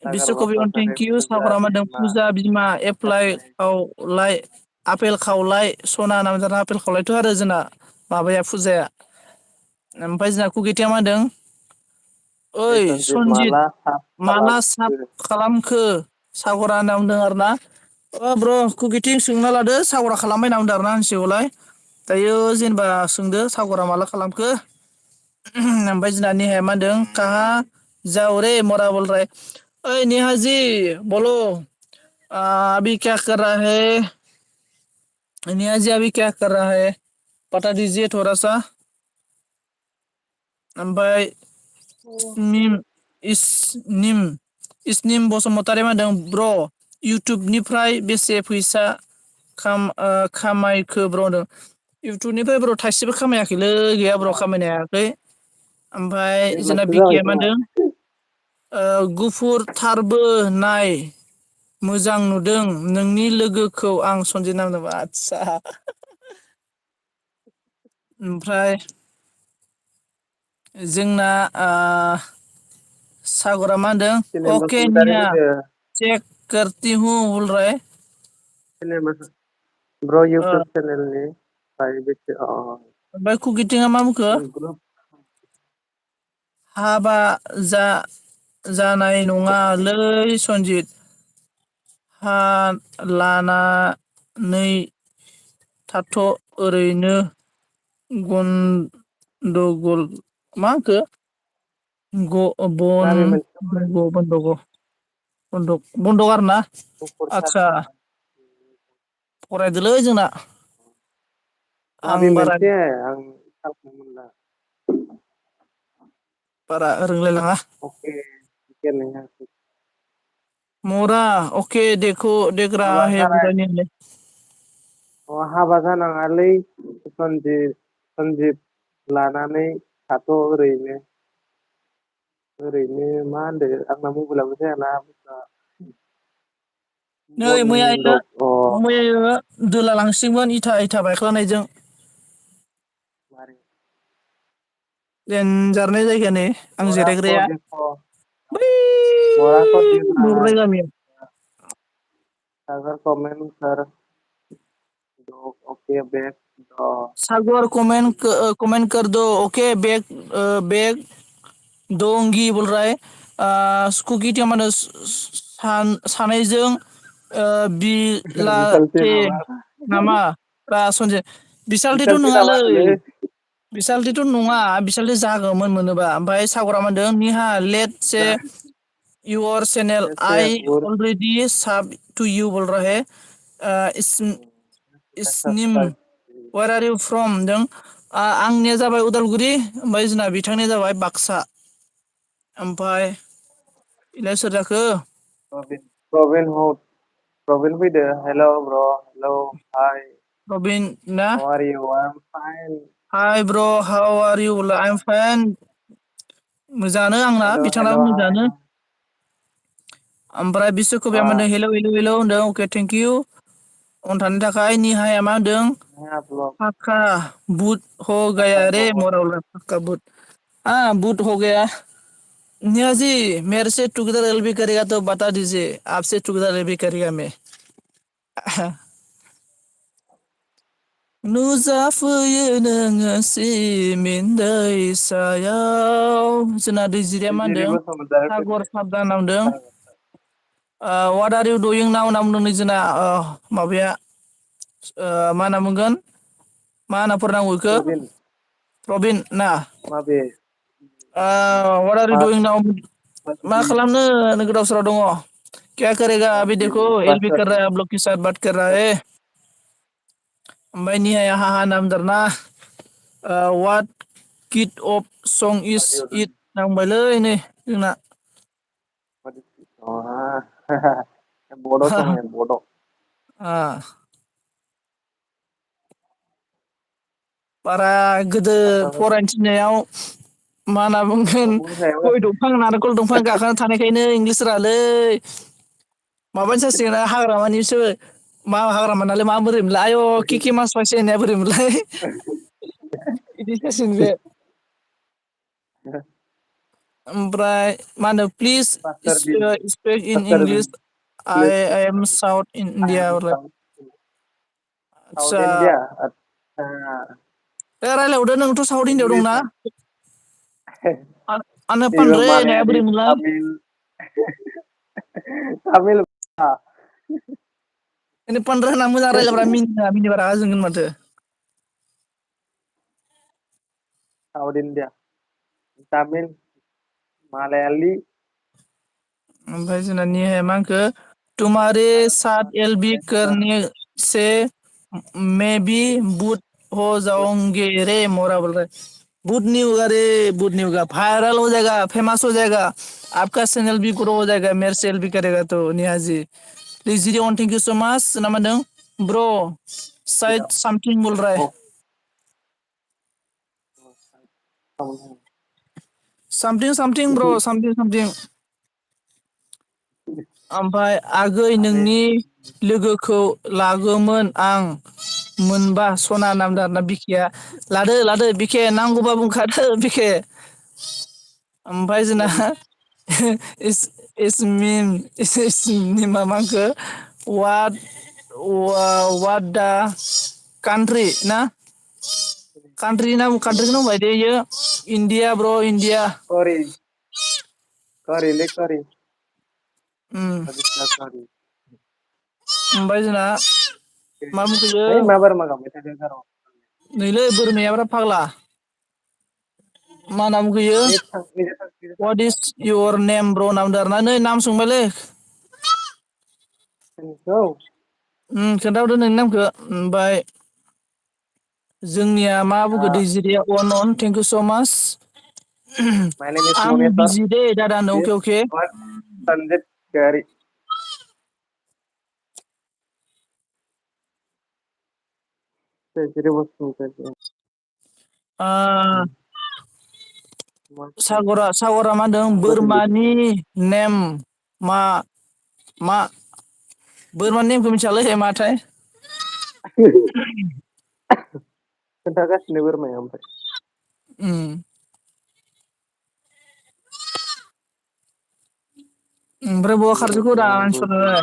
सागर बिस्वकबि अन बसुमतारी थेंक इउ फुजा साफरा मा होनदों बिमा फुजा बिमा एप्लाइ खावलाय आपेल खावलाय सना नाम आपेल खावलायथ' आरो जोंना माबाया फुजाया ओमफ्राय जोंना कुकिथिया मा होनदों ओइ सनजित माला साफ माला साफ खालामखो खालामखो सागरा होनना बुंदों आरो ना ब्र' कुकिथिं सोंना लादो सागरा खालामबाय होनना बुंदों आरोना आंनिसिगाङावलाय दायो जेनेबा सोंदो सागरा माला खालामखो ओमफ्राय जोंना नेहाया मा होनदों काहा जाओ रे मरा बोल रहा है ओइ नेहाजि बलो अभी क्या कर रहा है नियाजी अभी क्या कर रहा है बता दीजिए थोड़ा सा ओमफ्राय इसनिम बसुमतारी मा होनदों ब्र' इउटुबनिफ्राय बेसे फैसा खामायखो ब्र' होनदों इउटुबनिफ्राय ब्र' थाइसेबो खामायाखैलै गैया ब्र' खामायनो हायाखै ओमफ्राय जोंना देभलपसो जाबाय बिकिया मा खोमा होनदों गुफुरथारबो नाय मोजां नुदों नोंनि लोगोखौ आं सनजित नाम दों आदसा ओमफ्राय जोंना सागरा मा होनदों सिनेमा अके बसुमतारी निया फैदो चेक करती हूँ बोल रहा है ब्र' इउटुब चेनेलनि बेसे ओमफ्राय कुकिटिङा मा बुंखो ग्रुप हाबा जानाय नङालै सनजित हा लानानै थाथ' ओरैनो गन्दगल मा होनखो माबे मोनसेखौ फराय बन्दक आरोना गुफुरथार आदसा फरायदोलै जोंना आं माबे बारा मोनसे आं थालखौनो मोनला बारा रोंलायलाङा अके मरा अके देखो देख रहा हाबा है जानाय बुरा नहीं है हाबा जानाङालै सनजिब लानानै थाथ' ओरैनो मा होनदों आंना मबाइलाबो जायाना नै मैयायो बन्दक दोलालांसिगोन इथा बायख्लानायजों मारै देनजारलै जायगाया नै आं जिरायग्राया बै मोराको दिख रहा नुहुरनाय है गामिया अगर कमेंट कर दो ओके बैक सागौर कमेंट कर दो ओके बैक दंगी बोल रहा है कुकी माने सानैजों बिसालथे बिलाथे नङा नामा सनजय बिसालथेथ' बिसालथे नङालै नामानोलै बिसालथेथ' नङा बिसालथे जागौमोन मोनोबा ओमफ्राय सागरा मा होनदों निहा लेट से इयर चेनेल ऐसे आइ गुर अलरेडि साब टु इउ बोल रहा है इसनिम वेर आर इउ फ्रम होनदों आंनिया जाबाय उदालगुरि ओमफ्राय जोंना बिथांनिया जाबाय बाक्सा ओमफ्राय बेलाय सोर जाखो प्रबिन फैदो हेल' ब्र' हेल' हाय रबिन ना how are you I am fine hi bro' how are you I am fine मोजाङानो आंना हेल' हेल' बिथाङाबो हाय मोजाङानो ओमफ्राय बिस्वकबिया मा होनदों हेलौ हेलौ होनदों अके थेंक इउ अन थानो थाखाय निहाया मा होनदों पाक्का बुट हो गया रे मोरा पक्का बुट बुट हो गया निया जी मेरे से टुगेदर एलबी करेगा तो बता दीजिए आपसे टुगेदर एलबी करेगा मैं नुजाफैयो नोङो सिमिन सायाव जोंना दैजिरिया मा दैजिरि होनदों बसुमतारी सागर फैदों साबदा नामदों सागर वाट आर इउ डुइं नाउ होनना बुंदों नै जोंना माबाया मा होनना बुंगोन मा होनना फोरनांगौ बेखौ प्रबिन प्रबिन ना माबे वाट आर इउ मा डुइं नाउ मा प्रबिन खालामनो गोदाव सोराव दङ क्या करेगा अभी प्रबिन देखो एलबी बासर कर रहा है आप लोग के साथ बात कर रहा है ओमफ्राय निहाया हा हा नाम दरना वाट किड अफ सं इज इट नांबायलै नै जोंना बड' सं बड' बारा गोदो फरायनो थिननायाव मा होनना बुंगोन गय दंफां नारेंखल दंफां गाखोना थानायखायनो इंलिस रोङालै माबानि जासिगोन हाग्रामानिसो मा हाग्रामा नालाय मा बोरैमोनलाय आय केके मास फायसि होननाया बोरैमोनलाय बिदि जासिगोन बे ओमफ्राय मा होनो प्लिज बासर बिन स्पिक इन बासर बिन इंलिश आइ एम साउथ इण्डिया साउथ आदसा इण्डिया आदसा रायलायहरदो नोंथ' साउथ इण्डियाआव दंना आनो इबो फानद्रै नाया मालायाली बोरैमोनलाय तामिल तामिल दिनै फन्द्र होना मोजां रायलायब्रा मिनिनो रागा जोंगोन माथो साउथ इण्डिया तामिल मालायाली ओमफ्राय जोंना निहाया मा होनखो तुम्हारे साथ एलबी करने से मैं भी बूट हो जाऊंगे रे मोरा बोल रहा है बूट नहीं होगा रे बूट नहीं होगा वायरल हो जाएगा फेमस हो जाएगा आपका चैनल भी ग्रो हो जाएगा मेरे से एलबी करेगा तो निहा जी प्लीज जी ऑन थैंक यू सो मच ना मानदों ब्रो शायद समथिंग बोल रहा है समथिं ब्र समथिं ओमफ्राय आगै नोंनि लोगोखौ लागोमोन आं मोनबा सना नामदो आरोना बिखिया लादो बिखे नांगौबा बुंखादो बिखे ओमफ्राय जोंना इसमिन मा होनखो वाट दा कान्ट्रि ना कान्ट्रिखौनो बुंबाय दे इयो इण्डिया ब्र इण्डिया करिलै करि उम बादिसिना करि ओमफ्राय जोंना मा बुंखोयो है मा बोरमा गाबबाय थादों गाराव नैलै बोरमायाब्रा फाग्ला मा नाम बुंखोयो वाट इज इयर नेम ब्र होनना बुंदों आरोना नै नाम सोंबायलै नोंखौ खोन्थाहरदो नोंनि नामखौ ओमफ्राय जोंनिया मा बुंखो दैजिरिया अन थेंक इउ स' माच माय नेम इज आं मनेस्वर बिजि दे दादानो अके अके सनजित गारि दैजिरि बसुमतारी सागरा मा होनदों बोरमानि नेम मा बोरमानि नेमखौ मिथियालै माथाय खोन्थागासिनो बोरमाया ओमफ्राय ओमफ्राय बहा खारजोबखो रा मानसिफोरालाय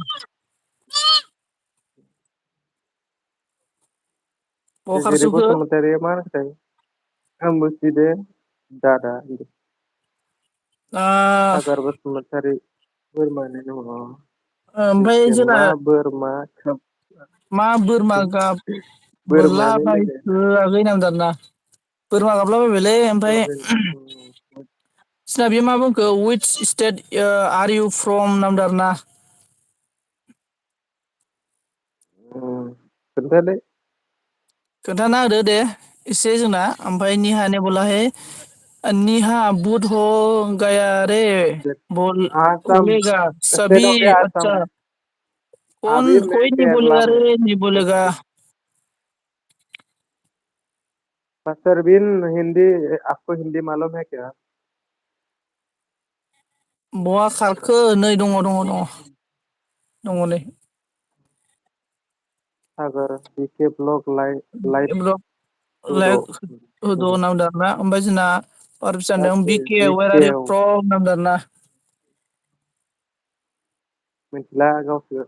बहा दैजिरि खारजोबखो बसुमतारीया मा होनखोथाय आं बुजिदो दादा सागार बसुमतारी बोरमानि नामा ओमफ्राय जोंना मा बोरमा मा बोरमा गाबला बोरमानि लोगो बायखो आगै होनना बुंदों आरोना बोरमा गाबलाबायबायलै ओमफ्राय प्रबिन सिना बेयो मा बुंखो उइच स्टेट आर इउ फ्रम होनना बुंदों आरोना खोन्थादो खोन्थाना होदो दे एसे जोंना ओमफ्राय निहा ने बोला है निहा बुध हो गाया रे आसाम बोलेगा स्टेट सभी ऑफ द आसाम अच्छा कौन अभी मैं कोई नहीं केरला बोलेगा में रे नहीं बोलेगा सरबिन हिंदी आपको हिंदी मालूम है क्या बहा खारखो नै दङ नै सागर बीके ब्लॉक लाइट लाइक होद' होनना बुंदों आरोना ओमफ्राय जोंना Parpisan BK, where are BK you from? Namdarna. मिथिला गावसो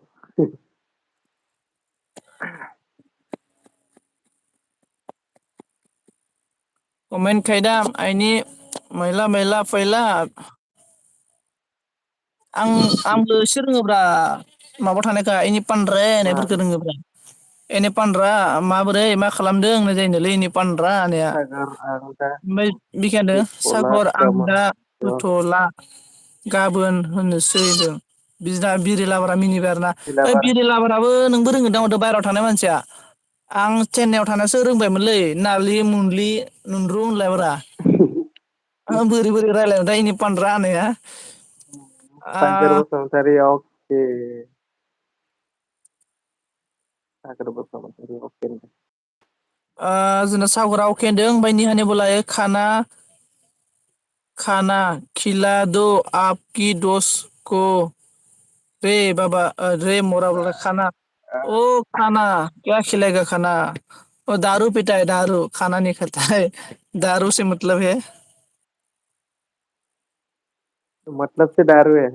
Komen kaidam, ini maila maila faila. आंबो एसे रोङोब्रा माबायाव थानायखा इनि पानरे मा होननायफोरखौ रोङोब्रा एनि पानरा माबोरै मा खालामदों होननाय जायोनोलै एनि पानरा होननाया सागर आंदा ओमफ्य बिखायानो थुखला सागर आं गामा दा होथ'ला गाबोन होननोसै होनदों बिना बिरिलाब्रा मिनिबाय आरोना ओइ सिलाबारि बिरिलाब्राबो नोंबो रोङो दां माथो बाहेरायाव थानाय मानसिया आं चेन्नाइयाव थानासो रोंबायमोनलै नारलि मुलि नन्द्रु होनलायब्रा बोरै बोरै रायलायनोथाय इनि पानरा होननाया सागोर बसुमतारी अके सागोर बसुमतारी अके जोंना सागरा अके होनदों ओमफ्राय निहानिबो लायो खाना खाना खिला दो आपकी दोस्त को रे बाबा रे मोरा बोला खाना ओ खाना क्या खिलाएगा खाना ओ दारू पीता है दारू खाना नहीं खाता है दारू से मतलब है मतलब से दारू है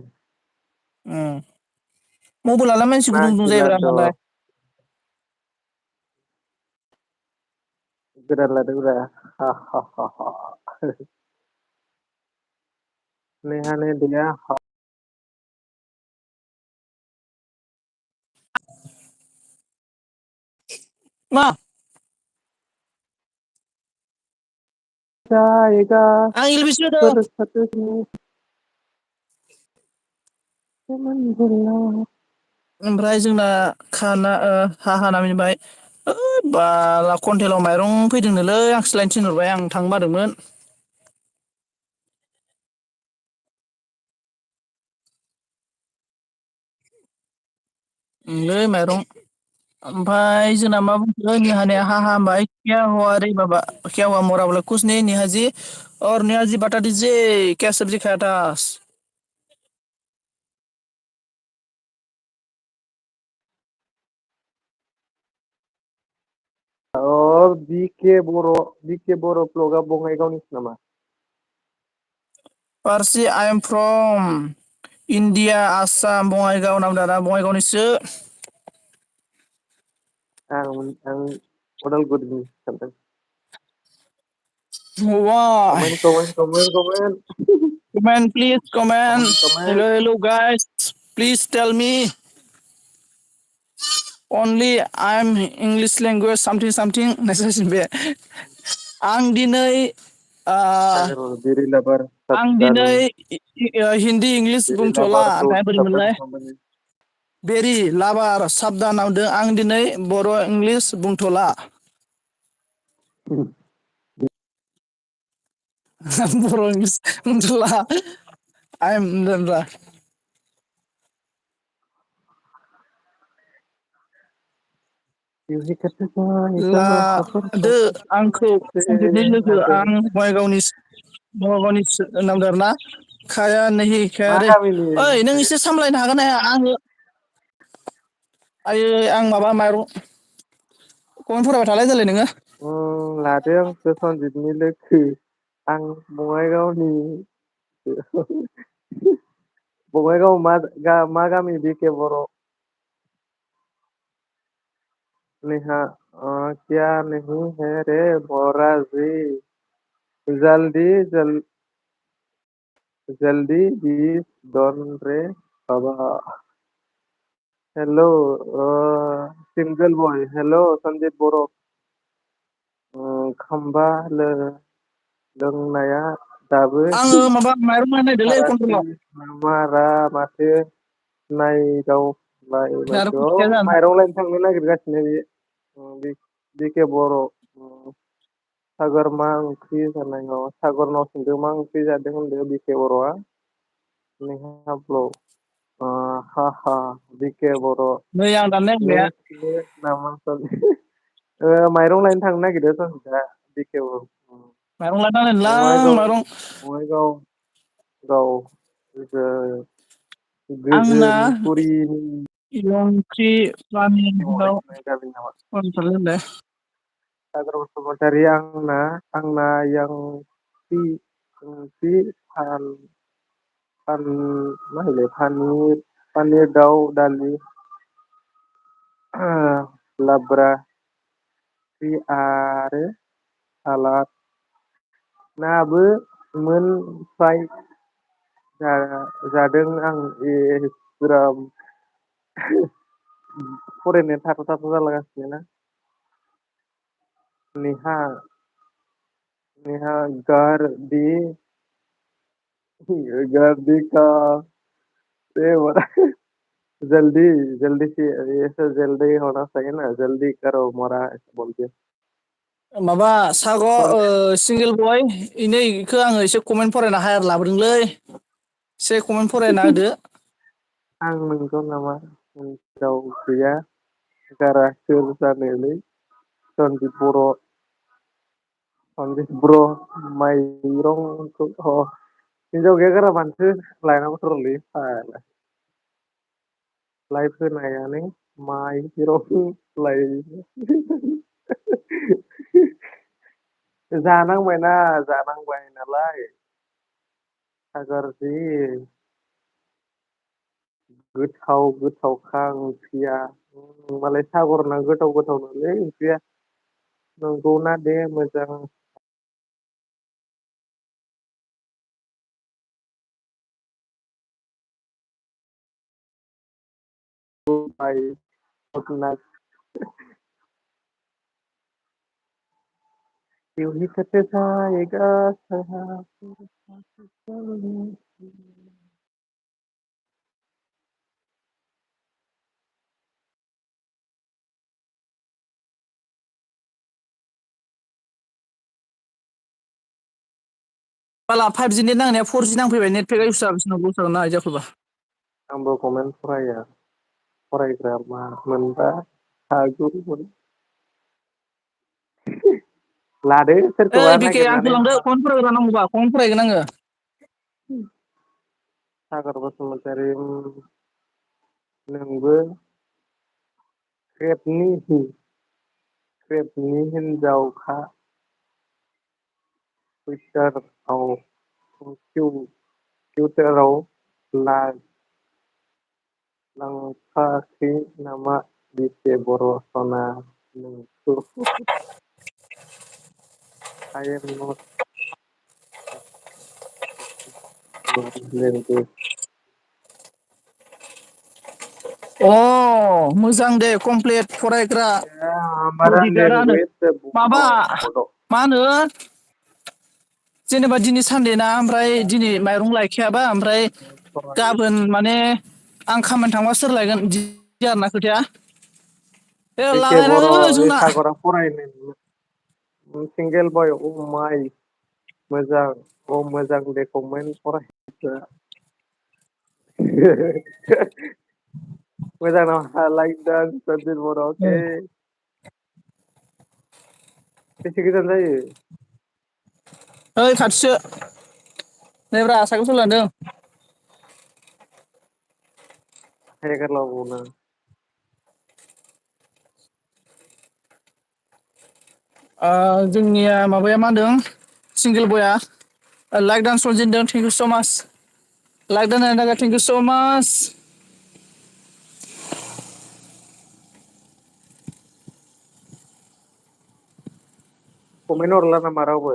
मबाइलालाय मानसि ना गुदुं गुदुं जायोब्रा खिलादो मालाय गोदान लादोंब्रा हा हा हा हा नेहा ने दिया मा जाएगा आं इंलिस होदों फुरसत में मंजिला ओमफ्राय जोंना खाना हाना मिनिबाय ओइ बाला कुइन्टेलाव माइरं फैदोंनोलै आंसो लायनो थिनहरबाय आं थांनो बादोंमोन ओंलै माइरं ओमफ्राय जोंना मा बुंखो निहानिया हा हा होनबाय क्या हुआ रे बाबा क्या हुआ मोरा बोला कुछ नहीं नेहा जी और नेहा जी बता दीजिए क्या सब्जी खाया था बिके बर' ब्लगा बङाइगावनिसो नामा पारसि I am from India Assam Bongaigaon नामदाना बङाइगावनिसो आं उदालगुरिनि सानदों वाह comment comment please comment comment hello guys please tell me only I'm English language something something नायसासिन बे आं दिनै सागर बिरिलाबार आं साबधान दिनै हिन्दी इंलिस बुंथ'ला बिरिलाबारखौ ओमफ्राय बोरै साबधान मोनलाय खालामबानो बेरि लाबार साबधान नांदों आं दिनै बर' इंलिस बुंथ'ला बर' इंलिस बुंथ'ला आइ एम होनदोंब्रा यूं ही करते जाएगा सफर लादो आंखौ सन्जितनि लोगो आं बङाइगावनि नामदार ना खाया नहि खाया मा रे गामिनि ओइ नों नोंसोरो एसे सामलायनो हागोन ना हाया आङो आयै आं माबा माइरं कमेन्ट फरायबाय थालाय देलाय नोङो लादो आंखौ सनजितनि लोगो आं बङाइगावनि बङाइगाव मा गामि बिके बर' नेहा क्या नहीं है रे बोरा जी जल्दी जल्दी बीस डन रे बाबा hello single boy hello Sandeep बर' खामबा लोंनाया दाबो आङो माबा माइरं बायनो नागिरदोंलै खाराखै कन्ट्रलाव मारा माथो नायदावलायबाय आरो औ खुथिया जाना माइरं लायनो थांनो नागिरगासिनो बिके बर' सागर मा ओंख्रि जानाय सागरनाव सोंदों मा ओंख्रि जादों होनदों बिके बर'आ नेहा ब्लग हा हा बिके बर' नै आं दाननाय नों होननाया थिनो नामा माइरं लायनो थांनो नागिरदों सनजितआ बिके बर' माइरं लायनांगोनलां बङाइगाव माइरं बङाइगाव गाव आंना गोजोनपुरिनि ओंख्रि गामियाव गामि नामा होनलाय सागर बसुमतारी आंना यांति ओंख्रि मा होनो पानिर दाउ दालि लाब्रा ओंख्रि आरो सालाद नाबो मोन फ्राय जादों आं बिराद फरायनाया थाथ' जालागासिनो ना नेहा गार दी का जल्दी जल्दी से ऐसे जल्दी होना चाहिए ना जल्दी करो मोरा ऐसे बोलते माबा सागर सिंगेल बय इनै इखौ आङो एसे कमेन्ट फरायना हायार लाबोदोंलै एसे कमेन्ट फरायना होदो आं नंगौ नामा हिनजाव गैया गारा सोर जानोलै सनजिब ब्र माइरंखौ हिनजाव गैया गारा मानोथो लायनांगौथारलै लाइफ होनायानो माइरं जानांबायना जानांबाय नालाय सागोर जि गोथावखा ओंख्रिया मालाय सागरना गोथाव नोलै ओंख्रिया नंगौना दे मोजां यूं ही कट जाएगा बाला 5G नेट नांनाया 4G नांफैबाय नेट पेकआ इउस जागासिनो जाखोबा आंबो कमेन्ट फरायग्रा मा मोनबा हागौमोन लादो सोरखौबा ओइ बिके आंखौ नागिरनानै लांदो कमेन्ट फरायग्रा नांगौबा कमेन्ट फरायगोन आङो सागर बसुमतारी नोंबो क्रेपनि हिनजावखा टुइटाराव लांफाखै नामा बिके बर' सना नोंखौ I am not language अ मोजां दे कमप्लिट फरायग्रा हमारा बडिगार्डआनो लैंग्वेज माबा बड' है बड' मा होनो जेनेबा दिनै सानदे ना ओमफ्राय दिनै माइरं लायखायाबा ओमफ्राय गाबोन माने आं खामानि थांबा सोर लायगोन बिदि आरोना खोथाया ए बिके लागायना बर' हो जोंना सागरा फरायनो सिंगेल बय माइ मोजां दे कमेन्ट फरायग्रा मोजां नामा लाइक डान सनजित बर' अके बेसे गोजान जायो ओइ खाथिसो नैब्रा साइकेल सालायदों जोंनिया माबाया मा होनदों सिंगेल बया like dance सनजिदों thank you so' माच लाइक डान होनायनि थाखाय थेंक इउ स' माच कमेन्ट हरला नामा रावबो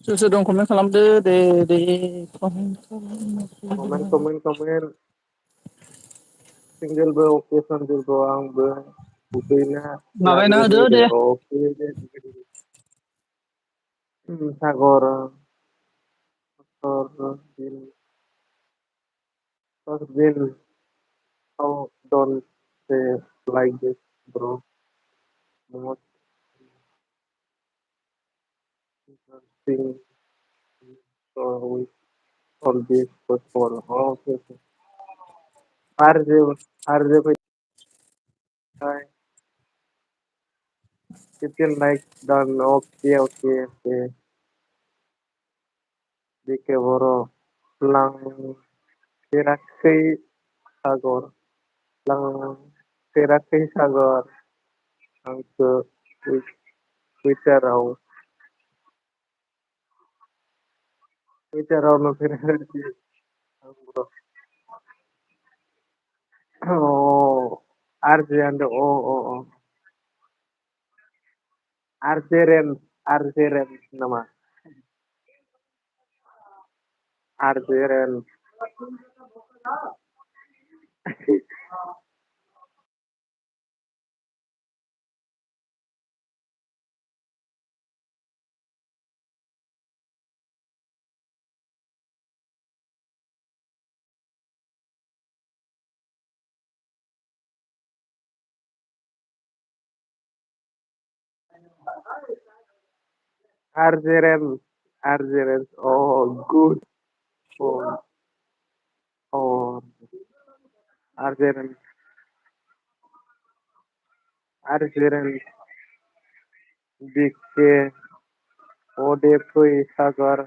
सोर सोर दं कमेन्ट खालामदो दे कमेन्ट सिंगेलबो अके सनजिबो आंबो दुगैना लागायना होदो लाग्रोनि दे दे अके दे सागर how don't say like this bro most interesting with all this football okay RJ fine. People like done okay DK बर' लांफेराखै सागर लांफेराखै सागर आंखो टुइटाराव नुफेराखै आंबो अ आरजे होनदों अ आरजेरेन नामा आरजेरेन आरजेरेन आरजेरेन अ गुड अ अ आरजेरेन आरजेरेन बिके अदे फै सागर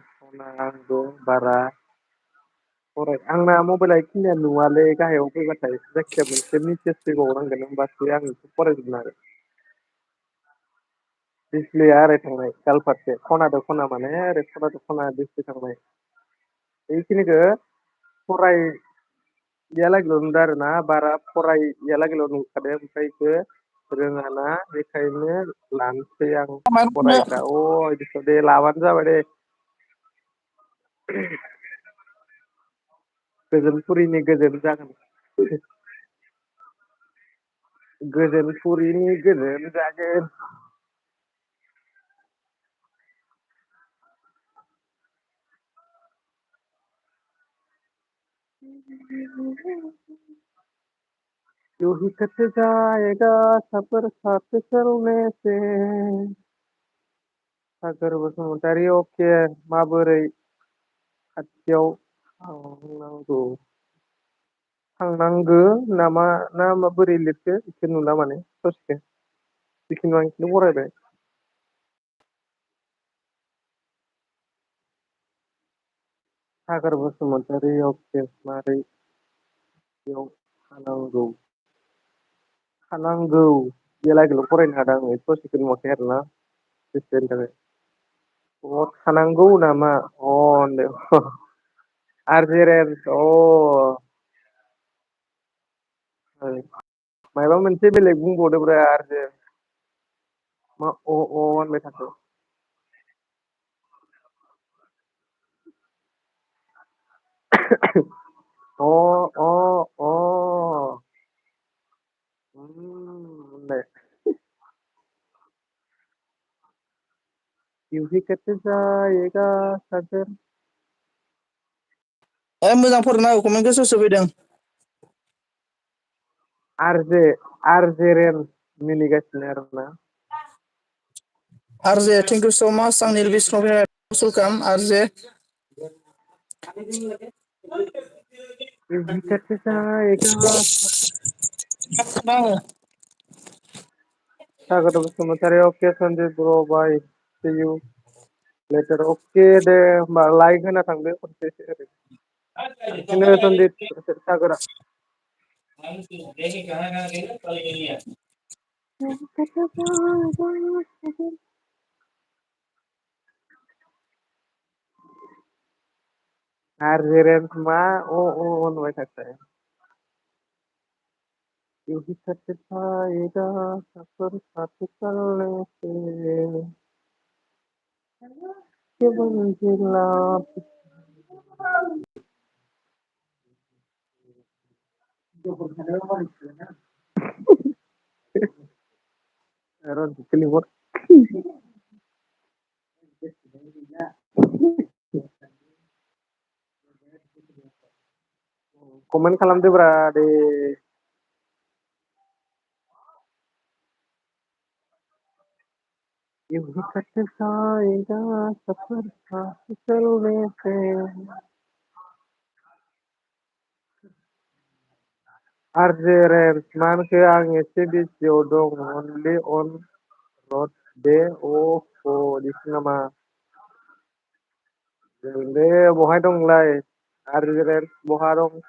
आंबो बारा आंना मबाइला खिनिया नुवालै गाहायाव फैबाथाय जायखिजाया मोनसे मेसेज फैबावनांगोन होमबासो आं बेखौ फरायजोबनो हागोन दिसप्लेया ओरै थांनाय गालफारसे खनादो खना माने ओरै खनादो खना दिसप्ले थांनाय बेखिनिखौ फरायैयालागैल' नुदों आरो ना बारा फरायैयालागैल' नुखादों ओमफ्राय बेखौ रोङाना बेखायनो लानोसै आं फरायग्रा अ बिदिसो दे लाबानो जाबाय दे गोजोनपुरिनि गोजोन जागोन गोजोनपुरिनि गोजोन जागोन यूं ही कट जाएगा सफर साथ चलने से सागर बसुमतारी अके माबोरै खाथियाव थांनांगौ थांनांगो नामा ना बोरै लिरखो बेखौ नुला माने ससेखौ जिखुनु आं बेखौनो फरायबाय सागर बसुमतारी अके मारै बेयाव थानांगौ थानांगौ बेलागैल' फरायनो हादों आङो ससेखौ नुवाखै आरोना बेनि थाखाय अ थानांगौ नामा अ होनदों आरजेरेन अ मायबा मोनसे बेलेग बुंबावदोब्रा आरजे मा अ होनबाय थाखो अ अ अ होनबाय यूं ही कट जाएगा सागर मोजां फरायना हो कमेन्टखौ सोर फैदों आरजेरेन मिनिगासिनो आरोना आरजे थेंक इउ सो माच आंनि वेलकाम आरजे यूं ही कट जाएगा सागर बसुमतारी अके सन्दिप ब्र बाय सि इउ लेटार अके दे होमबा लाइक होना थांदो खनसेसो ओरै थांफिनो सन्दिप सागोरा आरजेरेन मा अ होनबाय थाखो यूं ही कट जाएगा सफर साथ चलने से ये मंजिला रनजितखौ लिंहर कमेन्ट खालामदोब्रा दे यूं ही कट जाएगा सफर साथ चलने से आरजेरेन मानोखो आं एसे बिजियाव दं अनलि अन रड दे अ बिसो नामा दे बहाय दं नोंलाय आरजेरेन बहा दं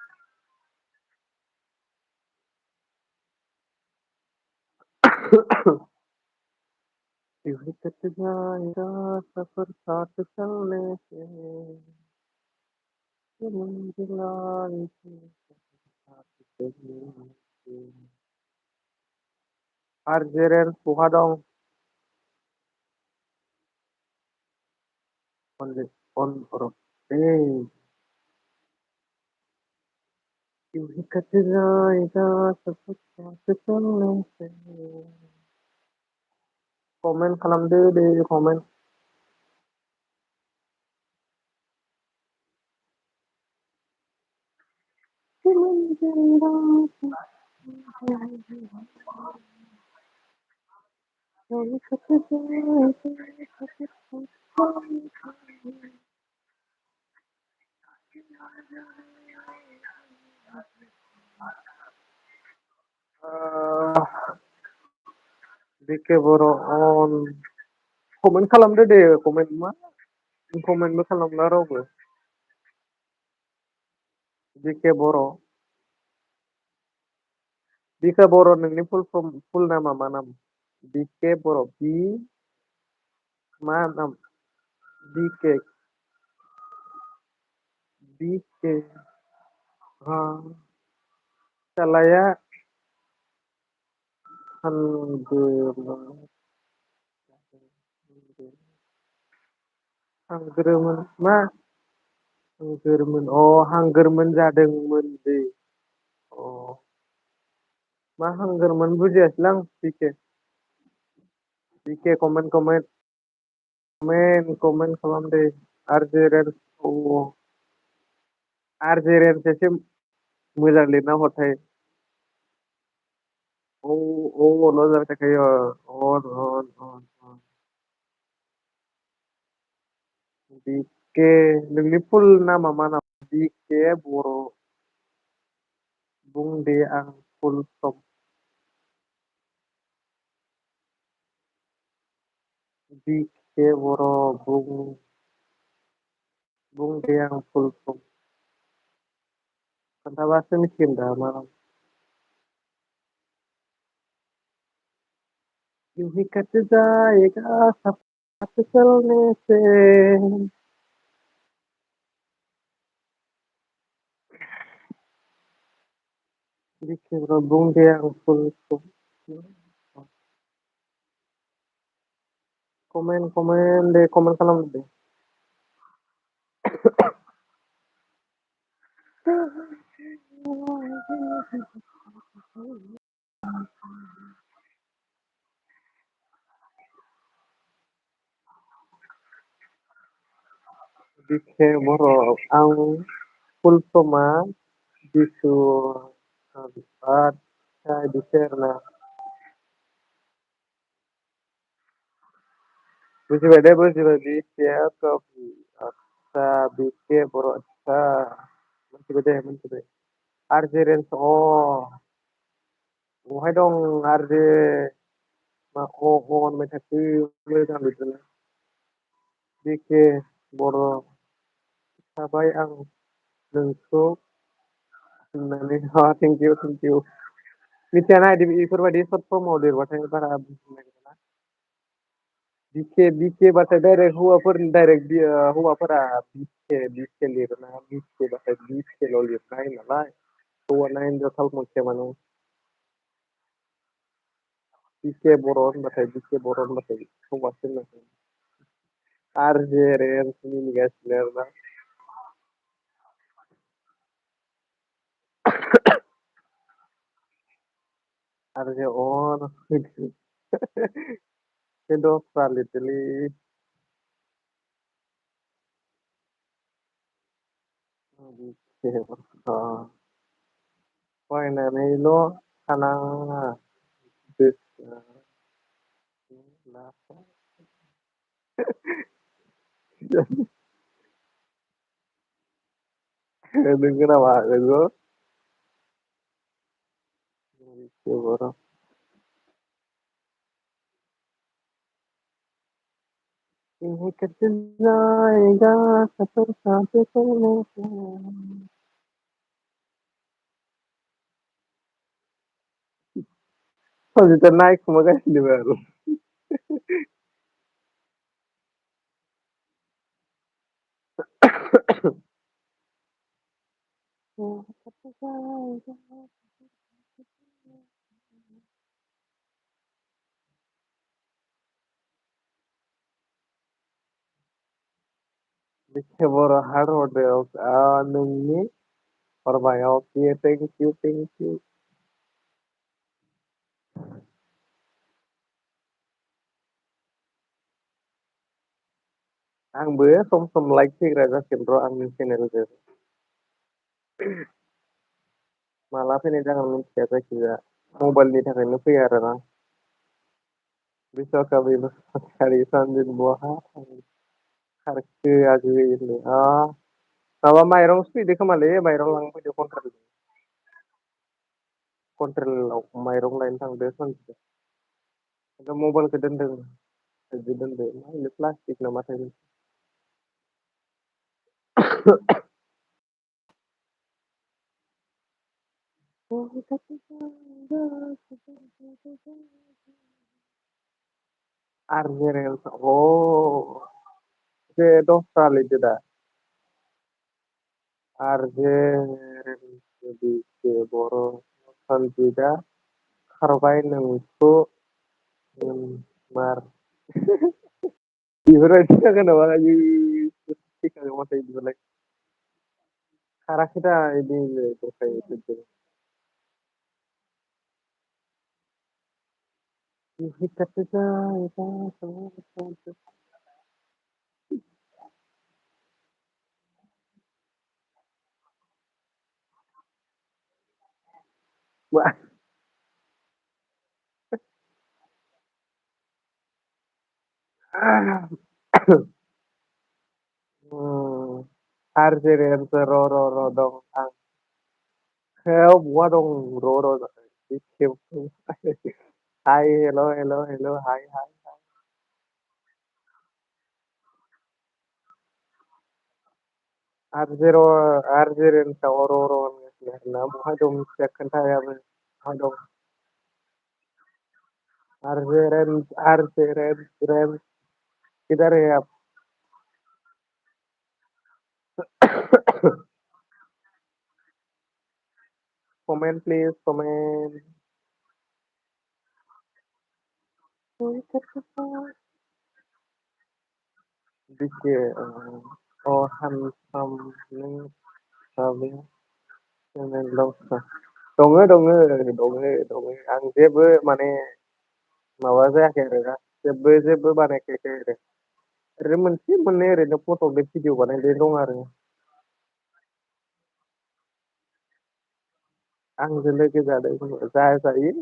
यूं ही कट जाएगा सफर साथ चलने से ये मंजिल आएगी साथ चलने से Arjeren Suhadong on eh यूं ही कट जाएगा सफर साथ चलने से komen खालामदो दे komen Dike Boro on komen खालामदो दे komen मा komenबो खालामला रावबो Dike Boro Dike Boro नोंनि full नामा मा नाम Dike Boro मा नाम Dike Dike फिसालाया हांग्रोमोन मा हांगोरमोन हांगोरमोन जादोंमोन दे अ मा हांगोरमोन बुजियासैलां बिके कमेन्ट खालाम दे आरजेरेन औ आरजेरेन एसे मोजां लिरना हरथाय ल' जाबाय थाखायो अन बिके नोंनि फुल नामा मा नाम बिके बर' बुं दे आं फुल सम बिके बर' बुं दे आं फुल सम खोन्थाबासो मिथिगोन दा मा नाम यूं ही कट जाएगा सब साथ चलने से बिके बर' बुं दे आं फुल सम कमेन्ट खालाम दे बिके बर' आं फुल समा बिसु बिदिसो आरोना बुजिबाय दे बुजिबाय बिके आतसा बिके बर' आतसा मोनथिबाय आरजेरेन्स बहाय दं आरजे मा होनबाय थाखो मोजां बिदिनो बिके बर' थाबाय आं नोंखौ होननानै थेंकिउ मिथियाना बेफोरबायदि सर्ट फर्माव लिरबाथाय बारा बुजिनो नागिरा बिके बाथाय डाइरेक्ट हौवाफोरा बिके लिरोना बिके बाथाय बिकेल' लिरना होयो नालाय हौवाना हिनजाव थाल मोनसे माने बिके बर' होनबाथाय हौवासो होननांगौ आरजेरेन्स मिनिगासिनो आरोना आरजे बे दस्रा लिरदोलै फरायनानैल' थानाङा गोसोआ नोंगौ नामा नोंगौ बर' यूं कट जाएगा सफर साथ चलने से सजिता नायखुमागासिनो आरो Bike बर' हार्ड हरदो नोंनि हरबाय अके थेंक इउ आंबो सम सम लाइक फैग्रा जासिगोन र' आंनि चेनेलजों माला फैनाय जागोन मिथिया जायखिजाया मबाइलनि थाखायनो फैया आरोना बिश्वकापि बसुमतारी सनजित बहा खारखो आगै माबा माइरं सुफैदो खोमालै माइरं लांफैदो कन्ट्रेलाव माइरं लायनो थांदो सनजितआ मबाइलखौ दोनदों बिदि दोनदो मा होनो प्लास्टिक नामाथाय आर्जेरेल बे दस्रा लिरदो दा आर्जेरेल बिके बर' सनजितआ खारबाय नोंखौ मार बेफोरबायदि जागोन नामा थैखागोन माथो बिदिबालाय खाराखै दा बिदि दस्रायै आर्जेरेल र' दं आं बहा दं र' हाय हेल' हाय आर्जेरेन्सआव र' होनगासिनो बहाय दं मिथिया खोन्थायाबो बहा दं आर्जेरेन्स किधर है आप कमेंट प्लीज कमेंट बिके हानसाम नों दङ आं जेबो माने माबा जायाखै आरोना जेबो बानायखायाखै आरो ओरैनो मोनसे मोननै ओरैनो फट' बे भिडिअ बानायनाय दं आरो आंजों लोगो जादों जायो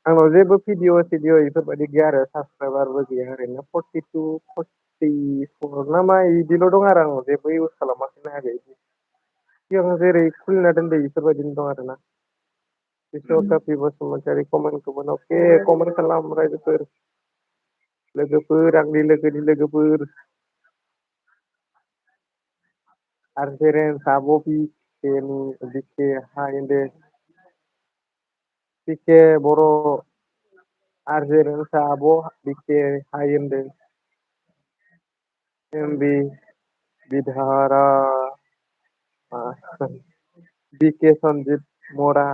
आंनाव जेबो भिडिअ बेफोरबायदि गैया आरो साबसक्राइबारबो गैया ओरैनो 42 44 ना मा बिदिल' दं आरो आंनाव जेबो इउस खालामाखै नायाखै सिगां जेरै खुलिना दोनदो बेफोरबायदिनो दं आरोना बिश्वकापि बसुमतारी कमेन्टखौबो अके कमेन्ट खालाम लोगोफोर आंनि लोगोनि लोगोफोर आर्जेरेन्स आब' बिके हाय होनदो बिके बर' आर्जेरेन्स आब' बिके हाय होनदों एमबि बिधारा बिके सनजित मरा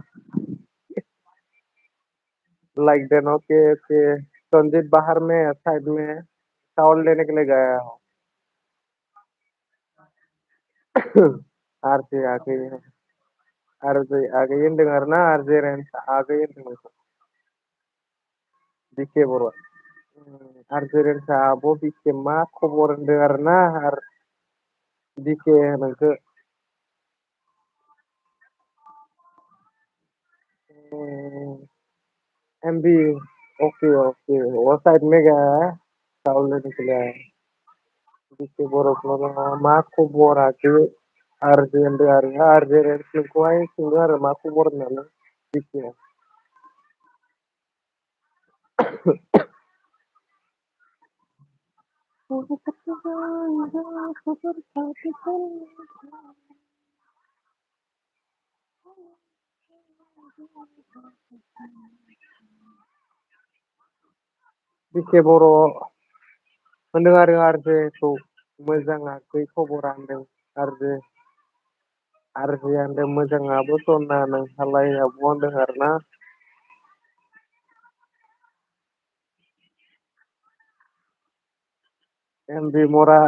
लाइक देन ओके संजीत बाहर में है साइड में है चावल लेने के लिए गया हूँ आरजे आ गई है आरजे आ गई होनदों आरो ना आरजे रेन्स आ गई होनदों बिके बर' आरजेरेन्स आब' बिके मा खबर होनदों आरो ना बिके नोंखो एमबी ओके वो साइड में गया है चावल लेने के लिए आया है। बिके बर' मा खबर आगे आरजे होनदों आरो आरजे रेन्स नोंखौहाय सोंदों आरो मा खबर होननानै बिके बिके बर' होनदों आरो आरजेखौ मोजाङाखै खबरा होनदों आरजेया होनदों मोजाङाबो सना नोंहालाय आब' होनदों आरो ना। एमबि मरा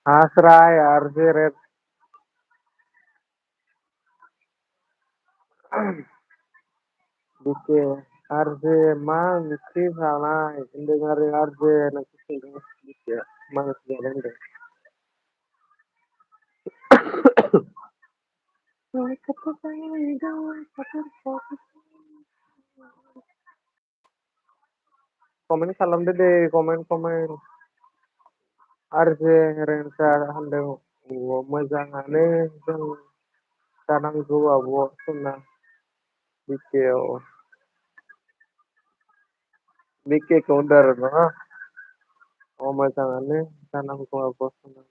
हास्राय आरजे रेड बिके आरजे मा ओंख्रि जानाय होनदों आरो आरजे नोंखौ सोंदों बिके मा ओंख्रि जानाय होनदों। कमेन्ट खालामदो दे कमेन्ट आरजे रेन्जार होनदों मोजाङानो जों जानांगौ आब' सना बिके बिकेखौ होनदों आरो ना मोजाङानो जानांगौ आब' सना।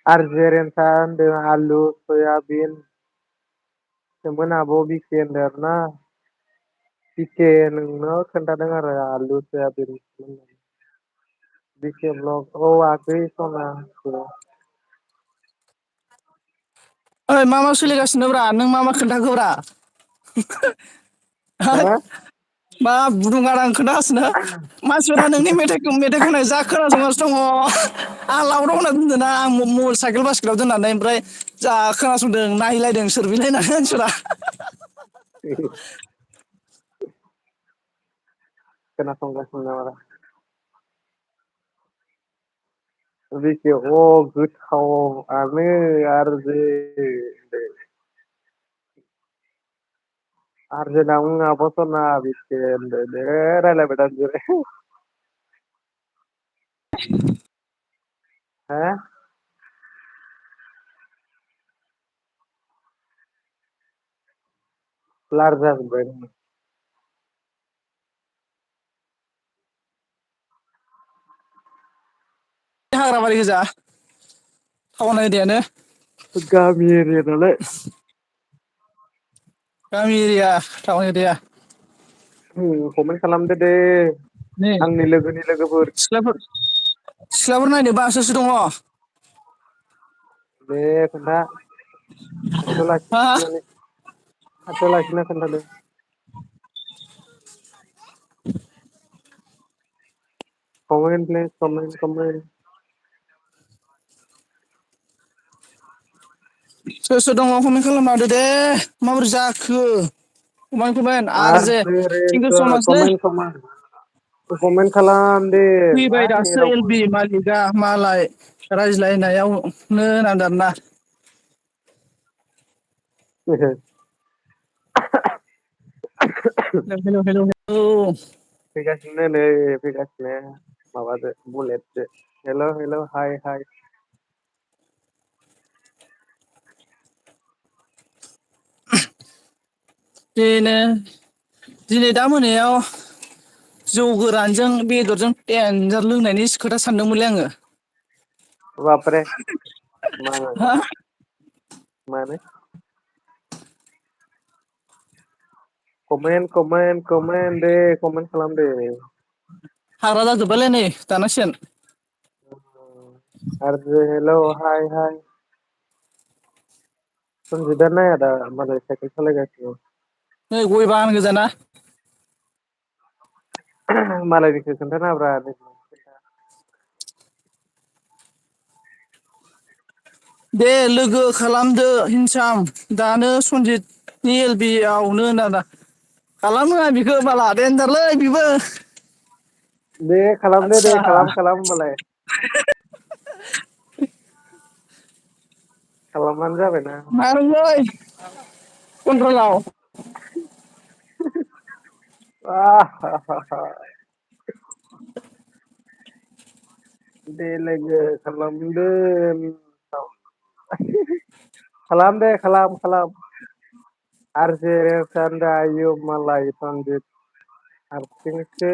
आरजे रेन्जार होनदों आलु सयाबिन सोमोन आब' बिके होनदों आरो ना बिके नोंनो खोन्थादों आरो आलु सयाबिन बिके ब्लग औ आगै सना ओइ मा सोलिगासिनोब्रा नों मा खोन्थाखोब्रा हा मा बुदुं गारां खोन्थागासिनो मानसिफोरा नोंनि मेथाइ खननाय जा खोनासंगासिनो दङ आं लाउदाव होना दोनदों आं मबाइल साइकेल बासकेटाव दोननानै ओमफ्राय जा खोनासंदों नायलायदों सोरबिलायनानै मानसिफोरा खोनासंगासिनो नामा बिके गोथावआनो आरजे आरजे आब' सना बिके होनदों दे रायलायबाय था नोंजों हा ब्लार जाजोब्बाय हाग्राबारि गोजा टाउन एरियानो गामि एरिया नालाय गामि एरिया टाउन एरिया कमेन्ट खालामदो दे नै आंनि लोगोनि लोगोफोर सिख्लाफोर नायनोबा सोर दङ दे खोन्था खाथियाव हा लाखिना खोन्थादो कमेन्ट प्लिज कमेन्ट सोर सोर दङ कमेन्ट खालामना होदो दे माबोरै जाखो कमेन्ट आरजे थेंकिउ स' माच लै कमेन्ट खालाम दे मा फैबाय दासो एल नेटावबो बि मालिकआ मालाय रायज्लायनायावनो होननांदों आरोना हेल' हेल' फैगासिनो नै फैगासिनो माबाजों बुलेटजों हेल' हाय दिनै दा मोनायाव जौ गोरानजों बेदरजों देनजार लोंनायनि खोथा सानदोंमोनलै आङो बापरे हा मानो कमेन्ट दे कमेन्ट खालाम दे हाग्रा जाजोब्बायलै नै दानांसिगोन आरजे हेल' हाय सनजिता नाया दा मालाय साइकेल सालायगासिनो नै गय बागान गोजाना मालायनिखौ खोन्थानाङाब्रा दे लोगो खालामदो हिंसाम दानो सनजितनि एल बि आवनो होनना खालामो बिखौ बाला देनजारलै बेबो दे खालामदो दे आदसा खालाम होमबालाय खालामबानो जाबायना मारैलै कन्ट्रलाव दे लोगो खालामदो खालाम दे खालाम आरजे आयु मालाय सनजित हारसिंसो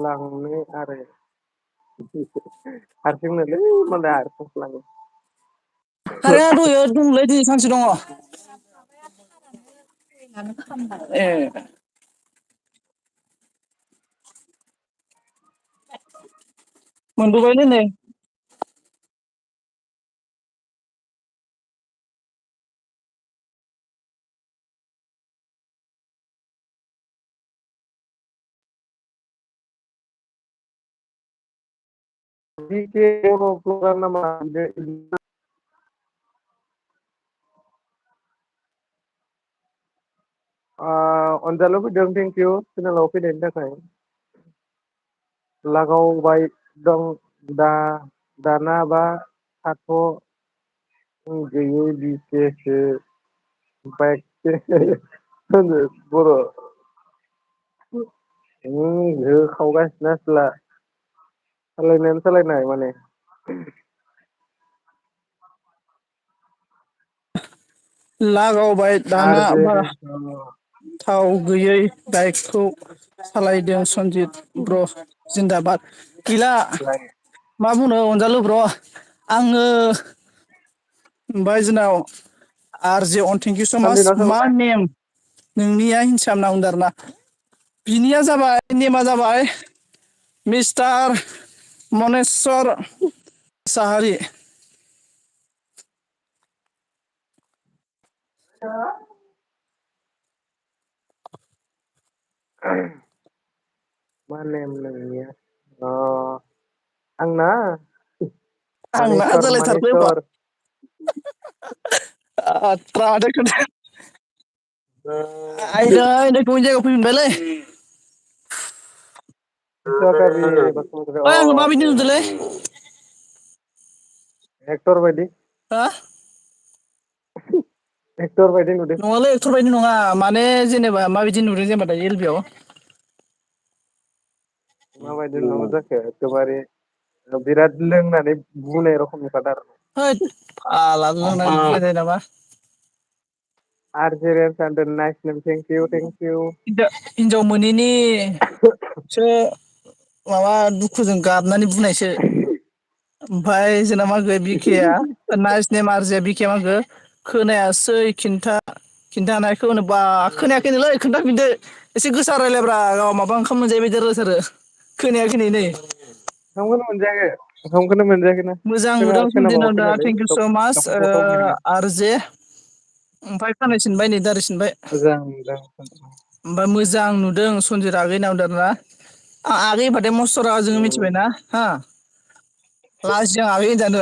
लांनो आरो हारसिंनोलै मालाय हारसिंसो कारेन्टआ दहायो दंलै दिनै सानसे दङ। ए मोनबोबायलै नै। BK बर' ब्लगार नामा अनजालु फैदों थेंक इउ चेनेलाव फैनायनि थाखाय। लागावबाय दं दानाबा थाथ' गैयै बिकेसो बाइकसो होनो बर' होखावगासिनो आसोला सालायनायानो सालायनाय माने लागावबाय आर दाना जे बा थाव गैयै बाइकखौ सालायदों सनजित ब्र' जिन्दाबाद गैला मा बुंनो अनजालु ब्र' आङो ओमफ्राय जोंनाव R J on thank you so' माच सानदिना मा सोंलाय नेम नोंनिया हिंसा होनना बुंदों आरोना बिनिया जाबाय नेमा जाबाय मिस्टार मनेस्वर मुसाहारि मा नेम नोंनिया आंना आंना मानेस्वर जालायथारबाय मानेस्वर आयदै नै गुबुन जायगायाव फैफिनबायलै ओइ आंखौ माबायदि नुदोंलै एक्टर बायदि हा एक्टर बायदि नुदों नङालै एक्टर बायदि नङा माने जेनेबा माबायदि नुदों जेनेबा दायो एल बि आव माबायदि नुनांगौ जाखो एखेबारे बिराद लोंनानै बुंनाय रखम नुखादों आरो होद फाग्ला लोंना बुंनाय जायो नामा R J nice name thank you thank you हिनजाव मोनैनिसो माबा दुखुजों गाबनानै बुंनायसो ओमफ्राय जोंना मा होनखो बिखेआ नाइस नेम आरजिया बिखे मा होनखो खोनायासै खिन्थानायखौ बा खोनायाखैनोलै खोन्थाफिनदो एसे गोसा रायलायब्रा गाव माबा ओंखाम मोनजायि बायदि रायलायथारो खोनायाखै नै ओंखामखौनो मोनजायाखै ओंखामखौनो मोनजायाखैनो मोजां नुदों सनदिन'दा खोनाबावाखैनोलै thank you so' much R J ओमफ्राय खानाय सिनबाय नै दारि सिनबाय मोजां मोजां ओमफ्राय मोजां नुदों सनजित आगै होनना बुंदों आरोना आगै होनबाथाय मस्थ रागा जोङो मिथिबायना हा लाजियो आं आगै होनजानो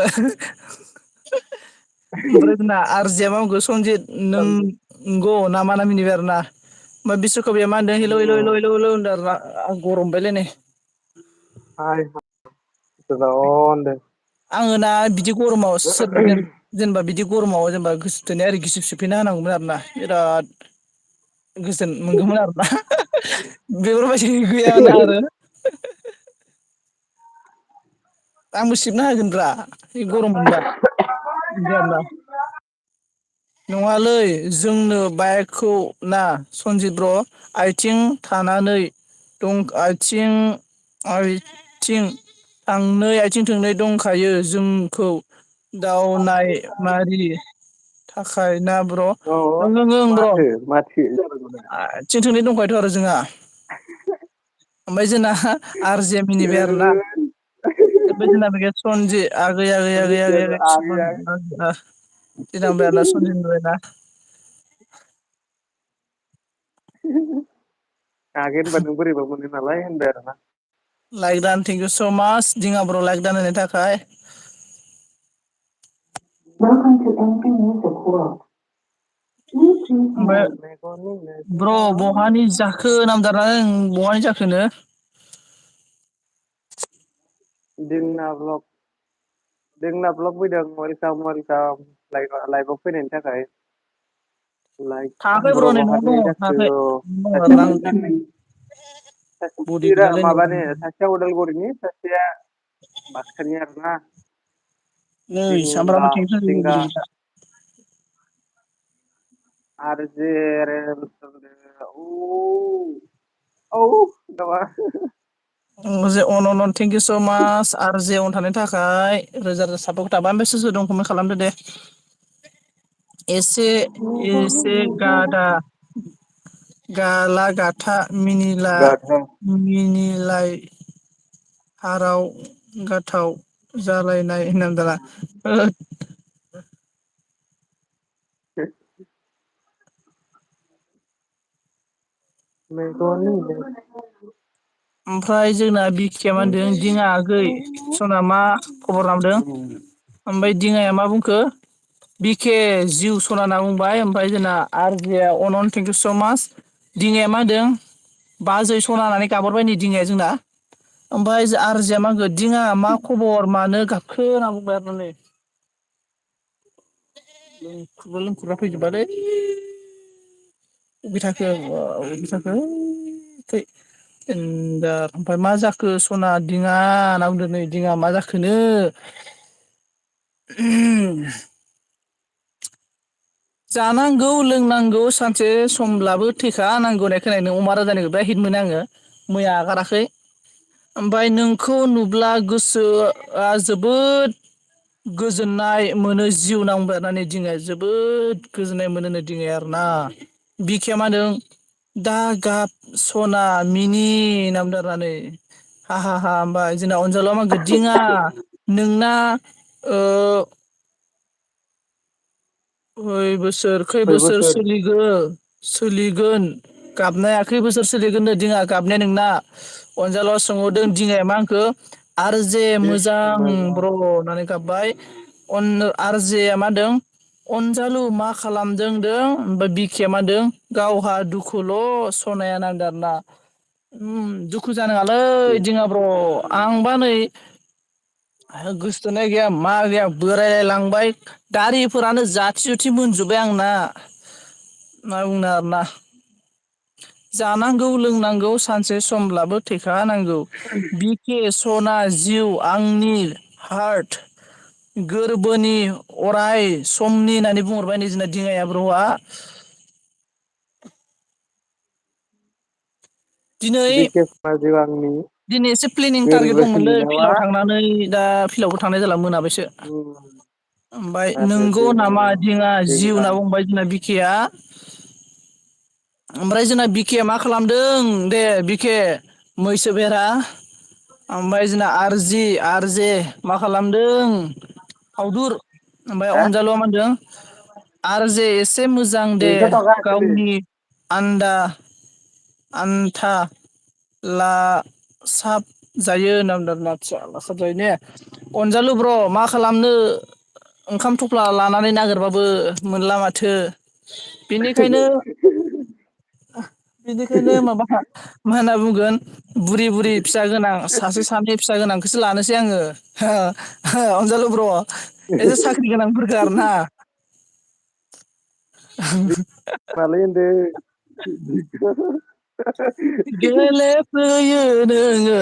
ओमफ्राय जोंना आरजेया मा बुंखो सनजित नोंगौ ना मा होनना मिनिबाय आरोना ओमफ्राय बिस्वकबिया मा होनदों हेलौ हेलौ हेलौ हेलौ होनदों आरोना गरम मोनबायलै नै हाय होनदों आङो ना बिदि गरमाव जेनेबा बिदि गरमाव जेनेबा गोसो थोनाय आरो गिसिब सिबफैना होनांगौमोन आरोना बिराद गोजोन मोनगौमोन आरोना बेफोरबायदि गैयानो आरो आंबो सिबना होगोनब्रा गरम मोनबा बिदि आरोना नङालै जोंनो बाइकखौ ना सनजित ब्र' आथिं थानानै दं आथिं थांनै आथिं थोंनै दंखायो जोंखौ दाव नाय मारि थाखाय ना ब्र' अ ओं ओं ब्र' माथो आथिं थोंनै दंखायोथ' आरो जोंहा ओमफ्राय जोंना आर जे मिनिबाय आरोना ओमफ्राय जोंना बेखौ सनजित आगै आगै आगै आगै आगै आगै होनबा नों बोरैबा मोनो नालाय होनबाय आरोना लाइक दान थेंक इउ स' माच दिङा बर' लाइक दान होनायनि थाखाय ओमफ्राय ब्र' बहानि जाखो बहानि जाखोनो जोंना ब्लग फैदों वेलकाम वेलकाम लाइभआव फैनायनि थाखाय लाइक थाङाखै बर' नै न'आव बहानि दङ जाखो थाङाखै दङ आरोना आं बडि गैयालै नै माबानि सासेया उदालगुरिनि सासेया बाक्सानि आरोना नै जिंगा सामब्रामा टेनसन जिंगा गैला आर जे औ नामा जे अन थेंक इउ स' माच आरो जे अन थानायनि थाखाय रोजा रोजा साबायखर थाबाय। ओमफ्राय सोर सोर दं कमेन्ट खालामदो दे। एसे एसे गादा गाला गाथा गाधा मिनिलाय हाराव गाथाव जालायनाय नांदोंला ओमफ्राय जोंना बिखिया मा होनदों दिङा आगै सना मा खबर लामदों ओमफ्राय दिङाया मा बुंखो बिके जिउ सना होनना बुंबाय ओमफ्राय जोंना R J अनन thank you so' माच दिङाया मा होनदों बाजै सना होननानै गाबहरबाय नै दिङाया जोंना ओमफ्राय आरजिया मा होनखो दिङा मा खबर मानो गाबखो होनना बुंबाय आरो नै खुगा लोमखुरा फैजोबबायलै अबाय थाखो अबाय थाखो थै देनजार ओमफ्राय मा जाखो सना दिङा होनना बुंदो नै दिङा मा जाखोनो जानांगौ लोंनांगौ सानसे समब्लाबो थैखा नांगौ होननाय खोनादों अमा राजानिखौ बिराद हिट मोनो आङो मैया आगाराखै ओमफ्राय नोंखौ नुब्ला गोसोआ जोबोद गोजोननाय मोनो जिउ नांबनानै दिङा जोबोद गोजोननाय मोनो दिङा आरोना बिखाया मा होनदों दा गाब सना मिनि होनना बुंदों आरोना नै हा हा हा होमबाय जोंना अनजालुआ मा होनखो दिङा नोंना खै बोसोर सोलिगोन गाबनाया खै बोसोर सोलिगोन दिङा गाबनाया नोंना अनजालुआ सोंहरदों दिङाया मा होनखो आरो जे मोजां ब्र' होननानै गाबबाय आर जे मा होनदों अनजालु मा खालामदों होनदों ओमफ्राय बिखाया मा होनदों गावहा दुखुल' सनाया नांदों आरोना दुखु जानाङालै दिङा ब्र' आंबा नै गोसोथोनाय गैया मा गैया बोरायलायलांबाय दारिफोरानो जाथि जुथि मोनजोब्बाय आंना मा बुंनो आरोना जानांगौ लोंनांगौ सानसे समब्लाबो थैखा नांगौ बिके सना जिउ आंनि हार्ट गोरबोनि अराय समनि होननानै बुंहरबाय नै जोंना दिङाया ब्र'आ दिनै बिके जिउ आंनि दिनै एसे प्लेनिं टारगेट गोरबोनि दंमोनलै नामा फिल्डआव थांनानै दा फिल्डआवबो थांनाय जाला मोनाबायसो ओमफ्राय आरो नंगौ नामा दिङा दिङा जिउ दिङा होनना बुंबाय जोंना बिखेया ओमफ्राय जोंना बिखेया मा खालामदों दे बिखे मैसो बेरा ओमफ्राय जोंना आरजे मा खालामदों फावदुर ओमफ्राय हा अनजालुआ मा होनदों आरो जे एसे मोजां दे दुइस' थाखा केजि गावनि आन्था ला साब जायो होनना बुंदों आरोना लासाब जायो ने अनजालु ब्र' मा खालामनो ओंखाम थफ्ला लानानै नागिरबाबो मोनला माथो बेनिखायनो माबा मा होनना बुंगोन बुरि बुरि फिसा गोनां सासे सानै फिसा गोनांखौसो लानोसै आङो अनजालु ब्र' एसे साख्रि गोनांफोरखौ आरोना गेलेफैयो नोङो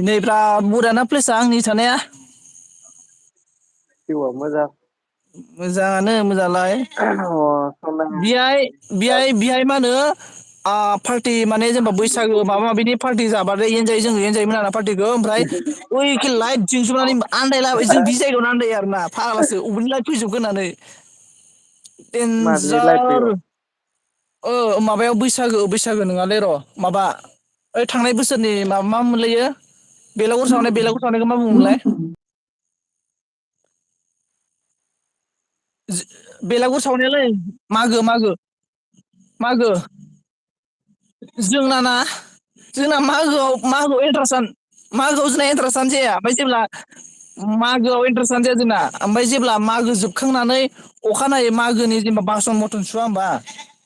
नैब्रा बरियाना प्लेसा आंनि थानाया जिउआ मोजां मोजाङानो मोजाङालाय सना बेहाय मा होनो पार्टि माने जेनेबा बैसागो माबा माबिनि पार्टि जाबाथाय जोङो एनजाय मोन पार्टिखौ ओमफ्राय बैखि लाइट जोंसोबनानै आन्दायलाबाय जों बि जायगायावनो आन्दायो आरो ना फाग्लासो अबेनि लाइट फैजोबखो होननानै मानि लाइट देनजार फैयो माबायाव बैसागो नङालै र' माबा ओइ थांनाय बोसोरनि माबा मा मोनलायो बेलागुर सावनायखौ मा बुङोमोनलाय बेलागुर सावनायालै मागो जोंना मागोआव इन्ट्रेस्टआनो जाया ओमफ्राय जेब्ला मागोआव इन्टारेस्टआनो जाया जोंना ओमफ्राय जेब्ला मागो जोबखांनानै अखानायै मागोनि जेनेबा बासन बरथन सुवा होमबा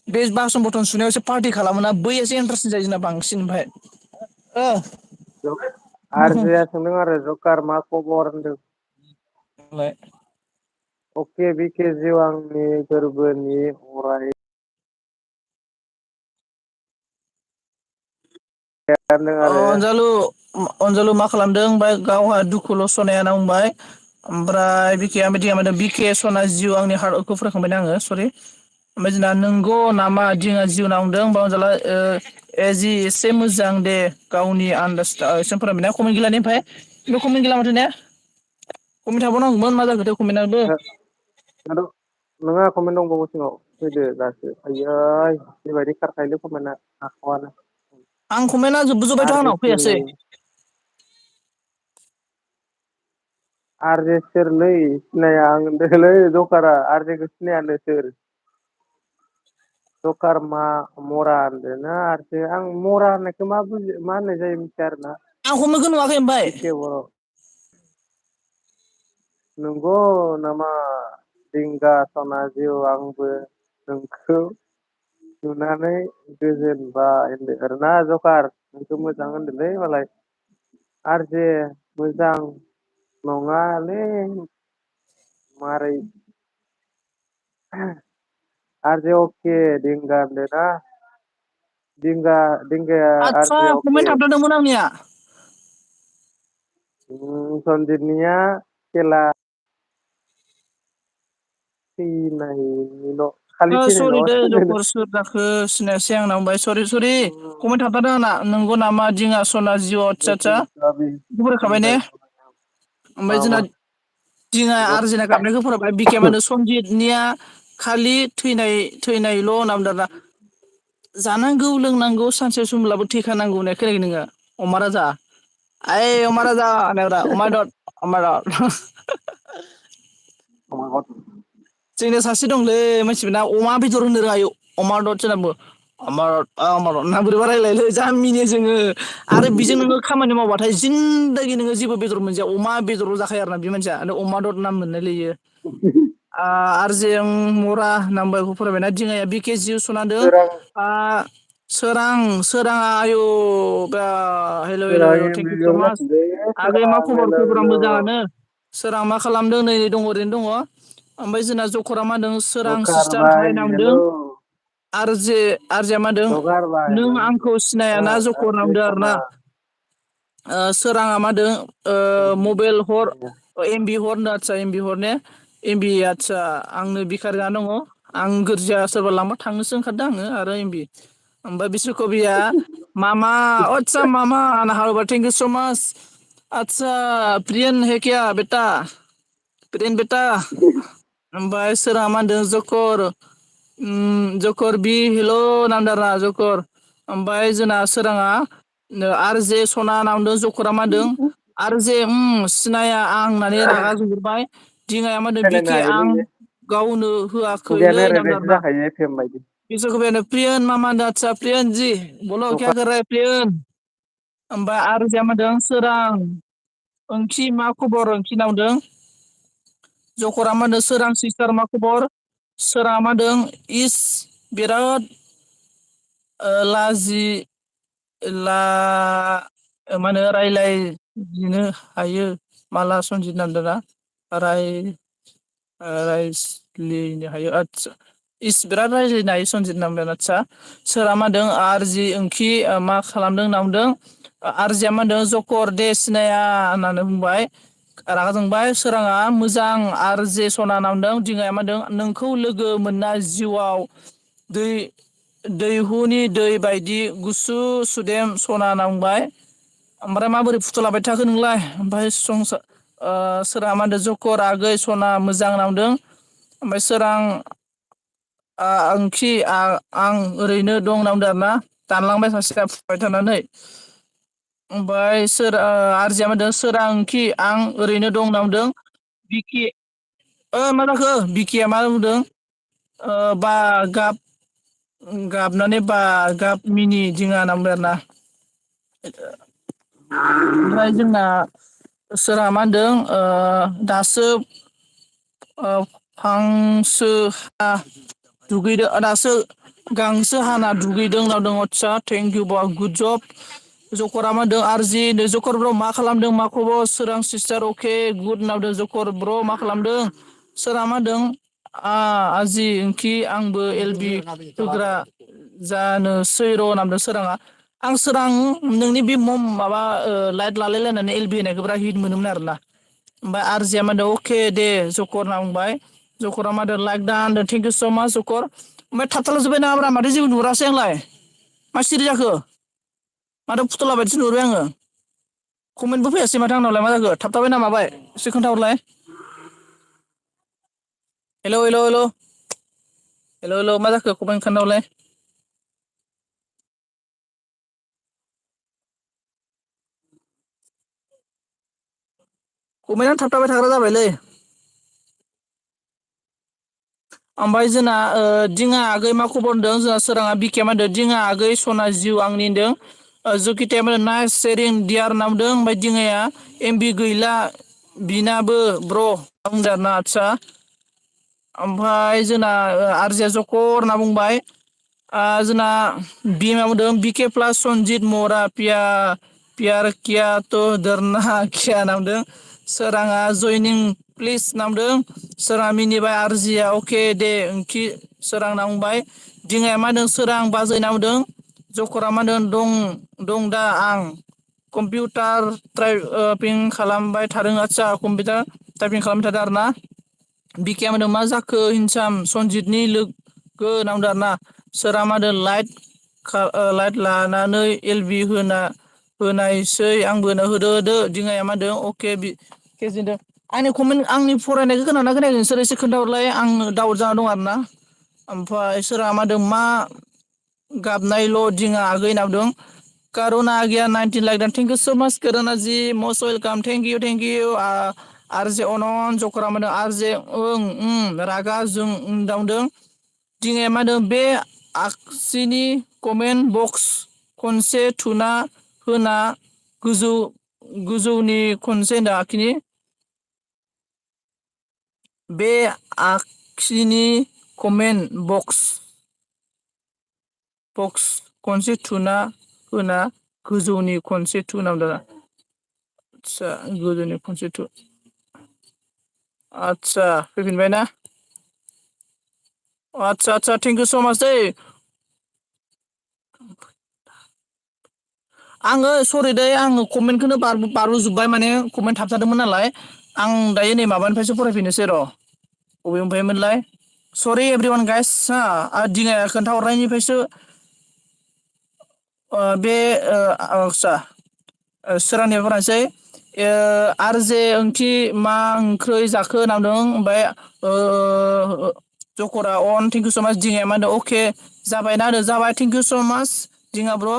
बे बासन बरथन सुनायावसो पार्टि खालामोना बैयासो इन्टारेस्टिं जायो जोंना बांसिन ओमफ्राय आरजाया सोंदों आरो जकार मा खबर होनदों अके बिके जिउ आंनि गोरबोनि अराय होनदों आरो अनजालु मा खालामदों ओमफ्राय गावहा दुखुल' सनाया होनना बुंबाय ओमफ्राय बिके सना जिउ आंनि हार्टखौ फरायखांबायना आङो सरि ओमफ्राय जोंना नंगौ नामा दिङा जिउ नांदों बावजाला जि एसे मोजां दे गावनि आन्दाज एसे फोरमायनाय कमेन्ट गैलाने ओमफ्राय बे कमेन्ट गैला माथो ने कमेन्ट थाबावनांगौमोन मा जाखोथाय कमेन्टआबो नोंहा कमेन्ट दंबावो सिङाव फैदो दासो आयै बेबायदि खारखायोलै कमेन्टआ हाख'आनो आं कमेन्टआ जोबबोजोब्बायथ' आर जे आंनाव फैयासै सिनायो आर जे सोरलै सिनाया आं होनदोंलै जकारा आर जेखौ सिनायानो सोर जकार मा मरा होनदोंना आरजे आं मरा होननायखौ मा होननाय जायो मिथिया आरोना आं कमेन्टखौ नुवाखै ओमफ्राय बिके बर' नंगौ नामा दिंगा सना जिउ आंबो नोंखौ नुनानै गोजोनबाय होनदों आरोना जकार नोंखौ मोजां होनदोंलै मालाय आर जे मोजां नङालै मारै आर जे अके दिंगा होनदोंना दिंगाया आर आदसा जे कमेन्ट अके थाबथादोंमोन आंनिया सनजितनिया खेला थैनायनिल' खालि सरि दे थैनायल' जकर सोर जाखो सिनायासै आंनाव बुंबाय सरि कमेन्ट थाबथादों आंना नंगौ नामा दिङा सना जिउआव आदसा आदसा फरायखाबाय ने ओमफ्राय जोंना दिङा आरजिना गाबनायखौ फरायबाय बिखे मा होनो सनजितनिया खालि थैनायल' होनना बुंदों आरोना जानांगौ लोंनांगौ सानसे समब्लाबो थैखानांगौ होननाय खोनायाखै नोङो अमा राजा ओइ अमा राजा होननायब्रा अमायदद जोंनिया सासे दंलै मानसिफोरना अमा बेदर होनो रोङा अमा दद सोर अमारद ना बोरैबा रायलायोलै जा मिनियो जोङो आरो बेजों नोङो खामानि मावबाथाय जिन्दागि नोङो जेबो बेदर मोनजाया अमा बेदरल' जाखायो आरोना बे मानसिया अमा दद नाम मोनलायलायो आर जे मरा नामबारखौ फरायबायना दिङाया बिके जिउ सनादों सोरां सोराङा आयु बा हेल' हेल' सोरां हेल' थेंक इउ स' एमबिबियाव माच जाखोलै आगै मा सोरां खबर हेलौ खबरा हेलौ मोजाङानो सोरां मा खालामदों नै दङ ओरैनो दङ ओमफ्राय जोंना जखरा मा होनदों सोरां जकार सिस्टार भाई हाय नामदों हेलौ आरजेया मा होनदों जकार भाई नों आंखौ सिनायाना जखर आरजे नामदों आरोना सना सोराङा मा होनदों मबाइल हर एमबि हर होनदों आदसा एमबि हर ने एमबि आदसा आंनो बिखार जाना दङ आं गोरजिया सोरबा लांबा थांनोसो ओंखारदों आङो आरो एमबि ओमफ्राय बिसोर कबिया मामा आतसा मामा थेंक इउ स' माच आच्छा प्रियन है क्या बेटा प्रियन बेटा ओमफ्राय सोराङा मा होनदों जकर बि हेल' होनना बुंदों आरोना जकर ओमफ्राय जोंना सोराङा आर जे सना होनना बुंदों जखरा मा होनदों आरो जे सिनाया आं होननानै रागा जोंहरबाय दिङाया मा होनदों रायलायनो बिके हायोलै आं इयो गावनो होआखैलै खुगायानो होनना बुंदों ओरैबायदि आरोना जाखायो एफेम बायदि इसोर को प्रियन मामा अच्छा प्रियन जी बोलो क्या जकार कर रहा है प्रियन ओमफ्राय आरो जे मा होनदों सोरां ओंथि मा खबर ओंथि होनना बुंदों जखरा मा होनदों सोरां सिस्टार मा खबर सोराङा मा होनदों इस बिराद लाजि ला मा होनो रायलायनो हायो माला सनजित नाम दोंना रायज्लायनो हायो आदसा इस बिराद रायज्लायनो हायो सनजित नामदों आदसा सोरा मा होनदों आर जि ओंखि मा खालामदों होनना बुंदों आरजिया मा होनदों जकर दे सिनाया होननानै बुंबाय रागा जोंबाय सोराङा मोजां आर जे सना नामदों दिङाया मा होनदों नोंखौ लोगो मोनना जिउआव दै दैहुनि दै बायदि गुसु सुदेम सना नांबाय ओमफ्राय माबोरै फुथुलाबाय थाखो नोंलाय ओमफ्राय सोरा मा होनदों जकर आगै सना मोजां नामदों ओमफ्राय सोरां ओंखि आं ओरैनो दं होनना बुंदों आरोना दानलांबाय सासेया फुबाय थानानै ओमफ्राय आरजिया मा होनदों सोरां ओंखि आं ओरैनो दं होनना बुंदों बिकि मा जाखो बिकिया मा बुंदों बा गाबनानै गाब मिनि दिङा होनना बुंदों आरोना ओमफ्राय जोंना सोराङा मा होनदों दासो फांसो दुगैदो दासो गांसो हाना दुगैदों होनना बुंदों आदसा थेंक इउ बा गुड जब जकरा मा होनदों आरजि जकर ब्र मा खालामदों मा खबर सोरां सिस्टार अके गुड होनना बुंदों जकर ब्र मा खालामदों सोरा मा होनदों आजि ओंखि आंबो एल बि होग्रा जानोसै र' होनना बुंदों सोराङा आं सोरां नोंनि बे माबा लाइट लालायलायनानै एल बि होनायखौ बिराद हिट मोनोमोन आरोना ओमफ्राय आरजिया मा होनदों अके दे जकर होनना बुंबाय जखरा मादो लाइक दा होनदों थेंक इउ स' माच जकर ओमफ्राय थाबथाला जोब्बाय नामाब्रा माथो जेबो नुहुरासै आंलाय मा सिरि जाखो माथो फुथुला बायदिसो नुहुरबाय आङो कमेन्टबो फैयासै माथो आंनावलाय मा जाखो थाबथाबाय ना माबाय एसे खोन्थाहरलाय hello hello hello hello hello मा जाखो कमेन्ट खोन्थाहरलाय कमेन्टआनो थाबथाबाय थाग्रा जाबायलै ओमफ्राय जोंना दिङा आगै मा खबर होनदों जोंहा सोराङा बिखाया मा होनदों दिङा आगै सना जिउ आंनि होनदों जुकिटाया नाइस सेरिं दियार होनना बुंदों ओमफ्राय दिङाया एमबि गैला बिनाबो ब्र' बुंदों आरोना आदसा ओमफ्राय जोंना आरजिया जकर होनना बुंबाय जोंना बिमा बुंदों बिके प्लास सनजित मरा पियार किया तो दरना किया होनना बुंदों सोराङा जयनिं प्लिज होनना बुंदों सोराङा मिनिबाय आरजिया अके दे ओंखि सोरां होनना बुंबाय दिङाया मा होनदों सोरां बाजै होनना बुंदों जखरा मा होनदों दं दा आं कम्पिउटार टाइपिं खालामबाय थादों आदसा कम्पिउटार टाइपिं खालामबाय थादों आरोना बिखाया मा होनदों मा जाखो हिनसाम सनजितनि लोगो होनना बुंदों आरोना सोरा मा होनदों लाइट लानानै एलबि होनायसै आंबो होदो दिङाया मा होनदों अके केजेनदों आंनि कमेन्ट आंनि फरायनायखौ खोनादोंना खोनायाखै नोंसोर एसे खोन्थाहरलाय आं दाउट जाना दं आरोना ओमफ्राय सोरहा मा होनदों मा गाबनायल' दिङा आगै होनना बुंदों कर'ना आगैया 19 लाइक दान थेंक इउ स' माच कर'ना जि most welcome thank you RJ अनन जखरा मोनदों आरजे रागा जों दावदों दिङाया मा होनदों बे आगसिनि कमेन्ट बक्स खनसे थुना होना गोजौनि खनसे होनदों आखिनि बे आगसिनि कमेन्ट बक्स खनसे थुना होना गोजौनि खनसे थुना आदसा गोजौनि खनसे आदसा फैफिनबाय ना आदसा थेंक इउ स' माच दै आङो सरि दै आङो कमेन्टखौनो बारबोजोब्बाय माने कमेन्ट थाबथादोंमोन नालाय आं दायो नै माबानिफ्रायसो फरायफिनोसै र' बबेनिफ्रायमोनलाय सरि एभ्रि वान गाइस दिङा खोन्थाहरनायनिफ्रायसो बे आदसा सोरांनिफ्राय फरायसै आर जे ओंथि मा ओंख्रै जाखो होनना बुंदों ओमफ्राय जकरा अन थेंक इउ स' माच दिङाया मा होनदों अके जाबायना होदो जाबाय थेंक इउ स' माच दिङा ब्र'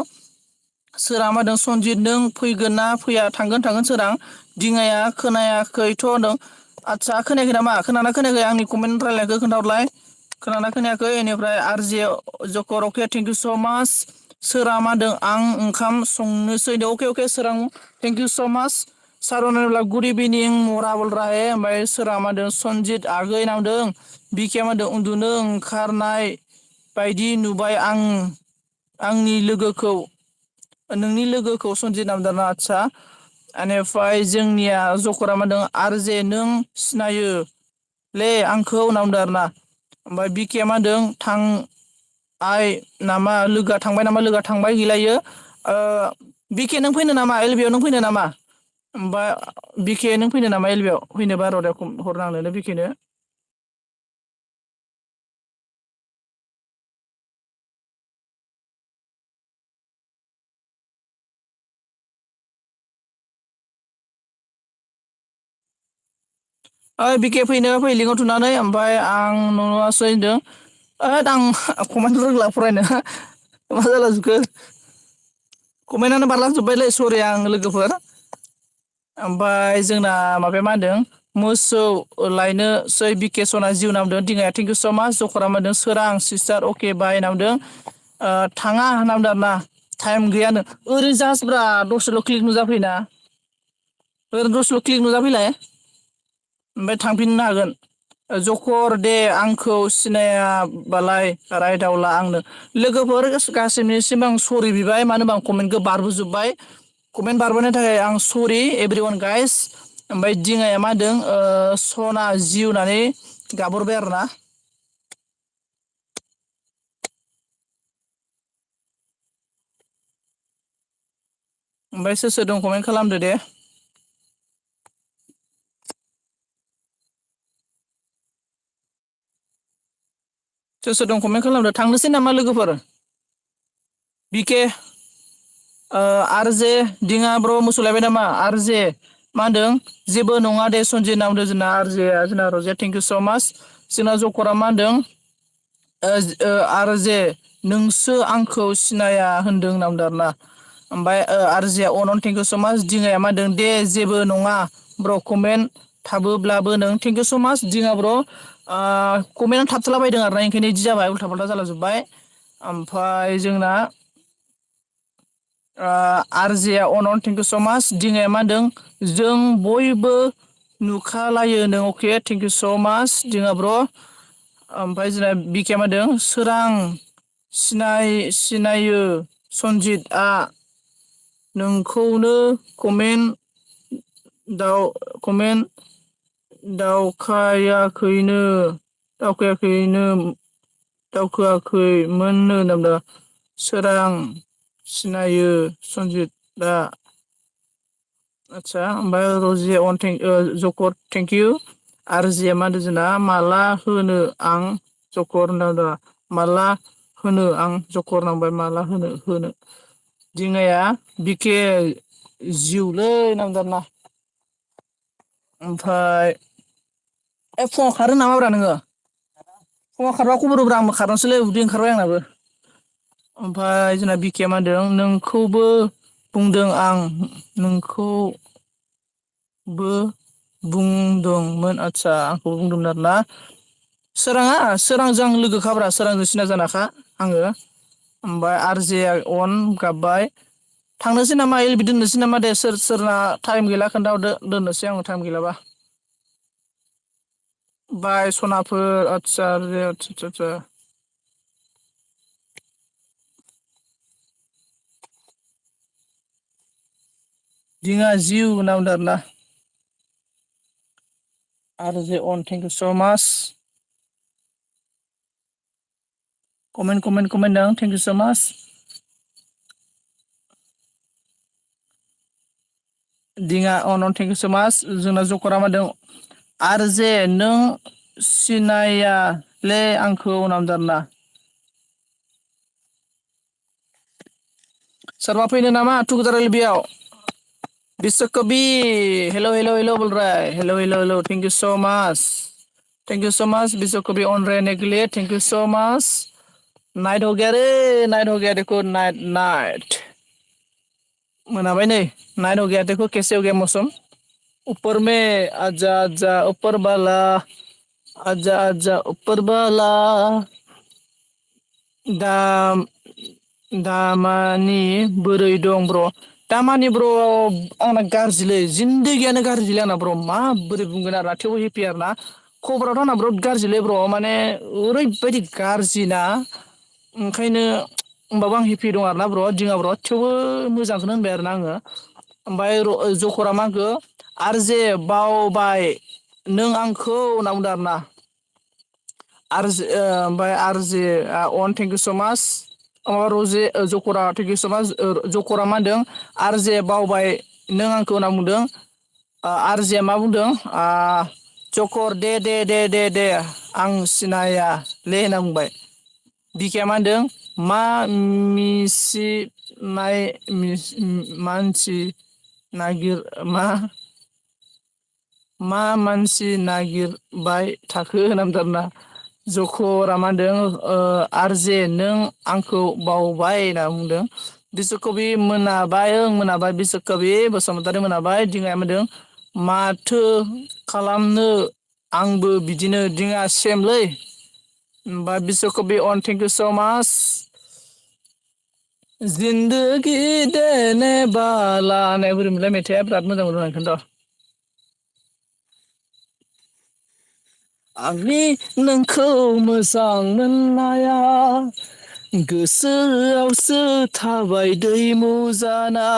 सोरां मा होनदों सनजित नों फैगोन ना फैया थांगोन सोरां दिङाया खोनायाखैथ' होनदों आदसा खोनायाखै नामा खोनाना खोनायाखै आंनि कमेन्ट रायलायनायखौ खोन्थाहरलाय खोनाना खोनायाखै बेनिफ्राय आर जे जकर अके थेंक इउ स' माच सोरां मा होनदों आं ओंखाम संनोसै अके सोरां थेंक इउ स' माच सारना गुड इभिनिं मराबल राहे ओमफ्राय सोरां मा होनदों सनजित आगै होनना बुंदों बिखाया मा होनदों उन्दुनो ओंखारनाय बायदि नुबाय आंनि लोगोखौ नोंनि लोगोखौ सनजित होनना बुंदों आदसा बेनिफ्राय जोंनिया जकरा मा होनदों आर जे नों सिनायो ले आंखौ होनना बुंदों आरोना ओमफ्राय बिकिया मा होनदों नामा लोगोआ थांबाय नामा लोगोआ थांबाय गैलायो बिके नों फैनो नामा एल बि आव नों फैनो नामा ओमफ्राय बिखे नों फैनो नामा एल बि आव फैनोबा र' दे हरनो आं नोंनो बिखेनो बिके फैनो फै लिंकआव थुनानै ओमफ्राय आं नुवासै होनदों आं कमेन्ट रोंला फरायनो मा जाला जोबखो कमेन्टआनो बारलांजोब्बायलै सरि आं लोगोफोर ओमफ्राय जोंना माबाया मा होनदों मोसौ लायनोसै बिकेसना जिउ नामदों दिङाया थेंक इउ स' माच जखरा मा होनदों सोरां सिस्टार अके बाय होनना बुंदों थाङा होनना बुंदों आरोना टाइम गैयानो ओरैनो जास्टब्रा दसेल' क्लिक नुजाफैयोना ओरैनो दसेल' क्लिक नुजाफैलाय ओमफ्राय थांफिननो हागोन जकर दे आंखौ सिनायाबालाय रायदावला आंनो लोगोफोर गासैनिसिम आं सरि बिबाय मानो होनबा आं कमेन्टखौ बारबोजोब्बाय कमेन्ट बारबोनो थाखाय आं सरि एभ्रि वान गाइस ओमफ्राय दिङाया मा होनदों सना जिउ होननानै गाबहरबाय आरोना ओमफ्राय सोर सोर दं कमेन्ट खालामदो दे सोर सोर दं कमेन्ट खालामदो थांनोसै नामा लोगोफोर बिके आरजे दिङा ब्र मोसौलायबाय नामा आरजे मा होनदों जेबो नङा दे सनजय नाम होनदों जोंना आरजेआ जोंना रजे थेंक इउ स' माच जोंना जकरा मा होनदों आरजे नोंसो आंखौ सिनाया होनदों होनना बुंदों आरोना ओमफ्राय आरजेया अनन थेंक इउ स' माच दिङाया मा होनदों दे जेबो नङा ब्र कमेन्ट थाबोब्लाबो नों थेंक इउ स' माच दिङा ब्र कमेन्टआ थाबथाला बायदों आरोना ओंखायनो इदि जाबाय उल्था फाल्था जाला जोब्बाय ओमफ्राय जोंना आरजेया अनन थेंक इउ स' माच दिङाया मा होनदों जों बयबो नुखालायो नों अके थेंक इउ स' माच दिङा ब्र ओमफ्राय जोंना बिकिया मा होनदों सोरां सिनायो सनजितआ नोंखौनो कमेन्ट दावखोआखैमोननो होनना सोरां सिनायो सनजितआ आदसा ओमफ्राय रजे जकर थेंक इउ आरजेया मा होनदों जोंना माला होनो आं जकर होनना माला होनो आं जकर नांबाय माला होनो दिङाया बिके जिउलै होनना बुंदों आरोना ओमफ्राय फुङाव खारो नामाब्रा नोङो फुङाव खारबा खबर होब्रा आंबो खारनोसैलै उदै ओंखारबाय आंनाबो ओमफ्राय जोंना बिकिया मा होनदों नोंखौबो बुंदों आं नोंखौबो बुंदोंमोन आदसा आंखौबो बुंदोंमोन आरोना सोरांजों आं लोगोखाब्रा सोरांजों सिना जानाखा आङो ओमफ्राय आरजे अन गाबबाय थांनोसै नामा एलबि दोननोसै नामा दे सोरना टाइम गैला खोन्थाहरदो दोननोसै आङो टाइम गैलाबा बाय सनाफोर आदसा दिङा जिउ होनना बुंदों आरोना RJ on thank you so' माच कमेन्ट दं थेंक इउ स' माच दिङा अन थेंक इउ स' माच जोंना जकरा मा होनदों आरजे नों सिनायाले आंखौ होनना बुंदों आरोना सोरबा फैनो नामा together एलबियाव बिस्वकबि hello' बोलराय hello' thank you so' माच बिस्वकबि अनरे नेग्ले थेंक इउ स' माच नाइट हो गया देखो नाइट मोनाबाय नै नाइट हो गया देखो कैसे हो गया मौसम ऊपर में आजा ऊपर बाला आजा ऊपर बाला दामानि बोरै दं ब्र दामानि ब्र आंना गाज्रिलै जिन्दगियानो गाज्रिलै आंना ब्र माबोरै बुंगोन आरोना थेवबो हेपि आरोना खबराथ' आंना बिराद गाज्रिलै ब्र माने ओरैबायदि गाज्रिना ओंखायनो होमबाबो आं हेपि दं आरोना ब्र दिङा ब्र थेवबो मोजांखौनो होनबाय आरोना आङो ओमफ्राय जखरा मा होनखो आरजे बावबाय नों आंखौ होनना बुंदों आरोना ओमफ्राय RJ on thank you so' माच रजे जकरा थेंक इउ स' माच जकरा मा होनदों आरजे बावबाय नों आंखौ होनना बुंदों आरजेया मा बुंदों जकर दे आं सिनायाले होनना बुंबाय बिकिया मा होनदों मा मानसि नागिर मा मानसि नागिरबाय थाखो होनना बुंदों आरोना जखरा मा होनदों आरजे नों आंखौ बावबाय होनना बुंदों बिस्वकबि मोनाबाय बिस्वकबि बसुमतारी मोनाबाय दिङाया मा होनदों माथो खालामनो आंबो बिदिनो दिङा सेमलै ओमफ्राय बिस्वकबि अन थेंक इउ स' माच जिन्दगि देने बाला होननाया बोरैमोनलाय मेथाइआ बिराद मोजां मोनो आं ओंखायनोथ' आंनि नोंखौ मोजां मोननाया गोसोआवसो थाबाय दैमु जाना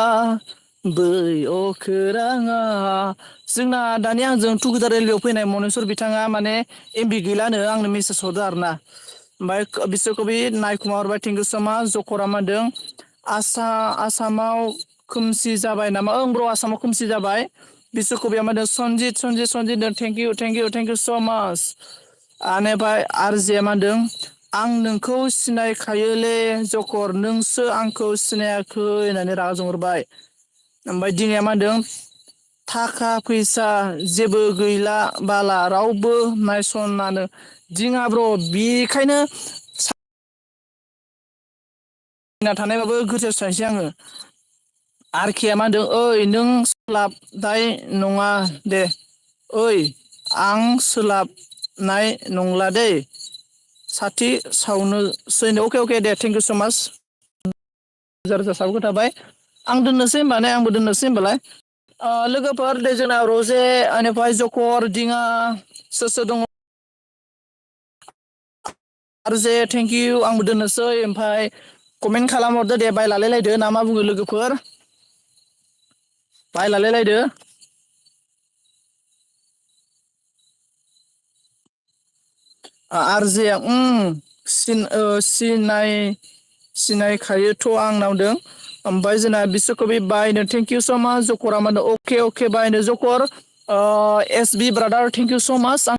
बै अखोराङा जोंना दानि आंजों टुगेदार रेलवेआव फैनाय मनेस्वर बिथाङा माने एमबि गैलानो आंनो मेसेज हरदो आरोना ओमफ्राय बिस्वकबि नायखुमा हरबाय थेंक इउ स' माच जकरा मा होनदों आसामाव खोमसि जाबाय नामा ओं ब्र आसामाव खोमसि जाबाय बिस्वकबिया मा होनदों सनजित थेंक इउ स' माच बेनिफ्राय आरजेया मा होनदों आं नोंखौ सिनायखायोले जकर नोंसो आंखौ सिनायाखै होननानै रागा जोंहरबाय। ओमफ्राय दिङाया मा होनदों थाखा फैसा जेबो गैला बाला रावबो नायसनानो दिङा ब्र बेखायनो ना थानायबाबो गोसो सानसै आङो आरखेया मा होनदों ओइ नों सोलाबनाय नङा दे ओइ आं सोलाबनाय नंला दै साथि सावनोसै अके अके दे थेंक इउ स' माच रोजा रोजा साबायखर थाबाय आं दोननोसै होमबा ने आंबो दोननोसै होमबालाय लोगोफोर दे जोंना रजे बेनिफ्राय जकर दिङा सोर सोर दङ आरो जे थेंक इउ आंबो दोननोसै ओमफ्राय कमेन्ट खालामहरदो दे बाय लालायलायदो ना मा बुङो लोगोफोर बाय लालायलायदो आरजेया सिनायखायोथ' आं नावदों ओमफ्राय जोंना बिस्वकबि बायनो थेंक इउ स' माच जकरा मा होनदों अके अके बायनो जकर S B brother thank you so' माच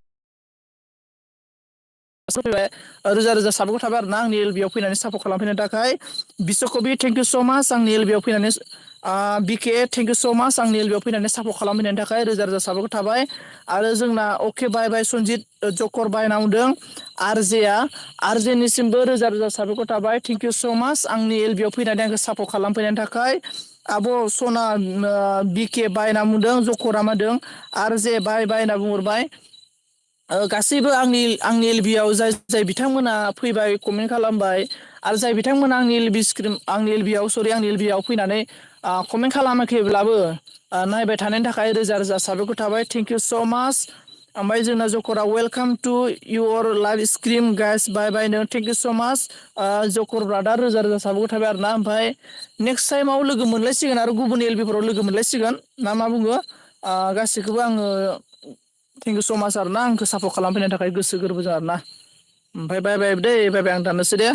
फैबाय रोजा रोजा साबायखर थाबाय आरो ना आंनि एल बियाव फैनानै सापर्ट खालामफैनो थाखाय बिस्वकबि थेंक इउ स' माच आंनि एल बियाव फैनानै बिके थेंक इउ स' माच आंनि एल बियाव फैनानै सापर्ट खालामफैनायनि थाखाय रोजा रोजा साबायखर थाबाय आरो जोंना अके बाय बाय सनजित जकर बायना बुंदों आरजेनिसिमबो रोजा रोजा साबायखर थाबाय थेंक इउ स' माच आंनि एल बि आव फैनानै आंखौ सापर्ट खालामफैनायनि थाखाय आब' सना बिके बाय होनना बुंदों जकरा मा होनदों आर जे बाय बाय होनना बुंहरबाय गासैबो आंनि एल बि आव जाय बिथांमोना फैबाय कमेन्ट खालामबाय आरो जाय बिथांमोना आंनि एल बि आव सरि आंनि एल बि आव फैनानै कमेन्ट खालामाखैब्लाबो नायबाय थानायनि थाखाय रोजा रोजा साबायखर थाबाय थेंक इउ स' माच ओमफ्राय जोंना जकरा welcome to your live stream guys bye bye no thank you so' माच जकर ब्रादार रोजा रोजा साबायखर थाबाय आरो ना ओमफ्राय नेक्स्ट टाइमाव लोगो मोनलायसिगोन आरो गुबुन एल बिफोराव लोगो मोनलायसिगोन ना मा बुङो गासैखौबो आङो थेंक इउ स' माच आरो ना आंखौ सापर्ट खालामफैनो थाखाय गोसो गोरबोजों आरो ना ओमफ्राय बाय बाय दै बाय बाय आं दाननोसै दे